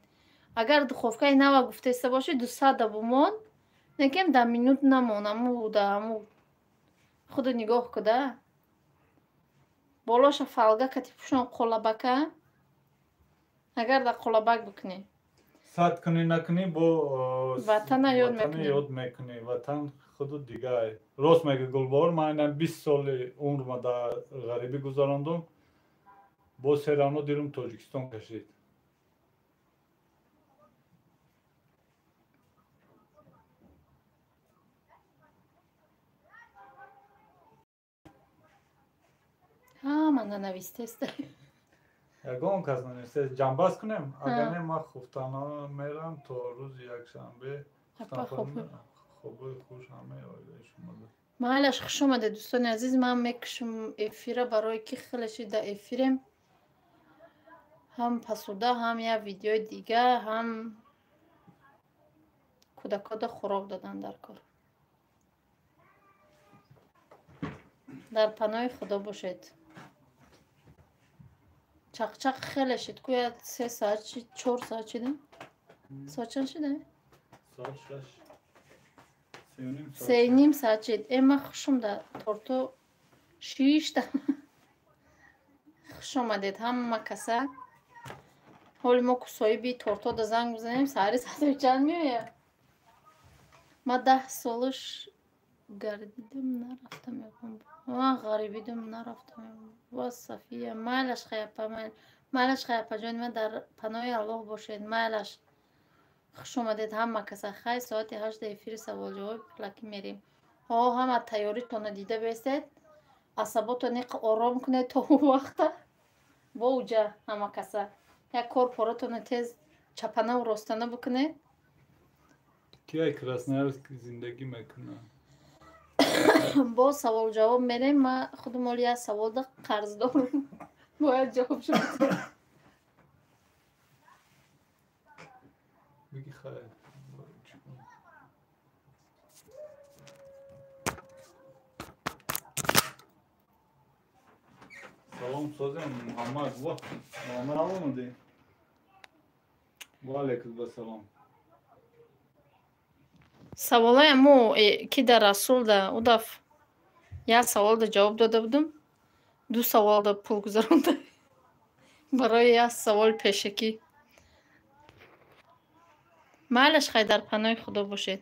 Агар духовкаи нава гуфтеста бошӣ, 200 бумон, некем да минут намон, аму да аму худо нигоҳ куда. Болоша фалга кати пӯшон қолабака, агар да қолабак бикунӣ. Сад кунӣ накунӣ, бо ватана ёд мекунӣ. Ёд мекунӣ, ватан худу дигар. Рост мега Гулбаҳор, ман инам 20 соли умрма дар ғарибӣ гузарондум, бо серавно дилум Тоҷикистон кашид. Ҳама нанавистеста. Ягон кас нанавистест. Ҷамъбаст кунем? Агар не, ман хуфтано мерам то рӯзи якшанбе. Хобои хуш ҳамаи оилаи шумо. Майлаш, хуш омадед, дӯстони азиз. Ман мекушам эфира, барое ки хеле шид да эфирем. Ҳам пасуда, ҳам як видеои дига, ҳам кӯдакода хӯрок додан дар кор. Дар паноҳи Худо бошед. Чақчақ хеле шид, ку я 3 соат шид, 4 соат шида? Соат чанд шида? Соат шаш. 3:30 соат шид. Э, ман хушум да торто шишта. Хуш омадед ҳама каса. Ҳоли мо ку соҳиби торто да занг бизанем, саҳари соати чанд меояд? Ман 10 солаш гардидам, нарафтам ягон. Ман ғарибидам, нарафтам. Ва Сафия, майлаш хаяпа, майлаш хаяпаҷони ман, дар паноҳи Аллоҳ бошед, майлаш. Хуш омадед ҳама каса. Хай, соати 8 эфири саволҷавоб пулакӣ мерем. Ҳо, ҳама тайёритонро дида бестед, асаботон иқ ором кунед то он вақта. Бо уҷа ҳама каса. Як кор поратонро тез чапанаву ростана бикунед. Кияй Красноярск зиндагӣ мекунад? Бо саволҷавоб мерем. Ман худум оли як саволда қарз дорам. Бояд ҷавоб шуд. Биги хайр. Салом созем, Муҳаммад. Во, Муҳаммад омадӣ? Ва алайкум ассалом. Саволае мо ки дар Расул да удаф як саволда ҷавоб дода будум, 2 саволда пул гузаронда барои як саволи пешакӣ. Майлаш хай, дар паноҳи Худо бошед.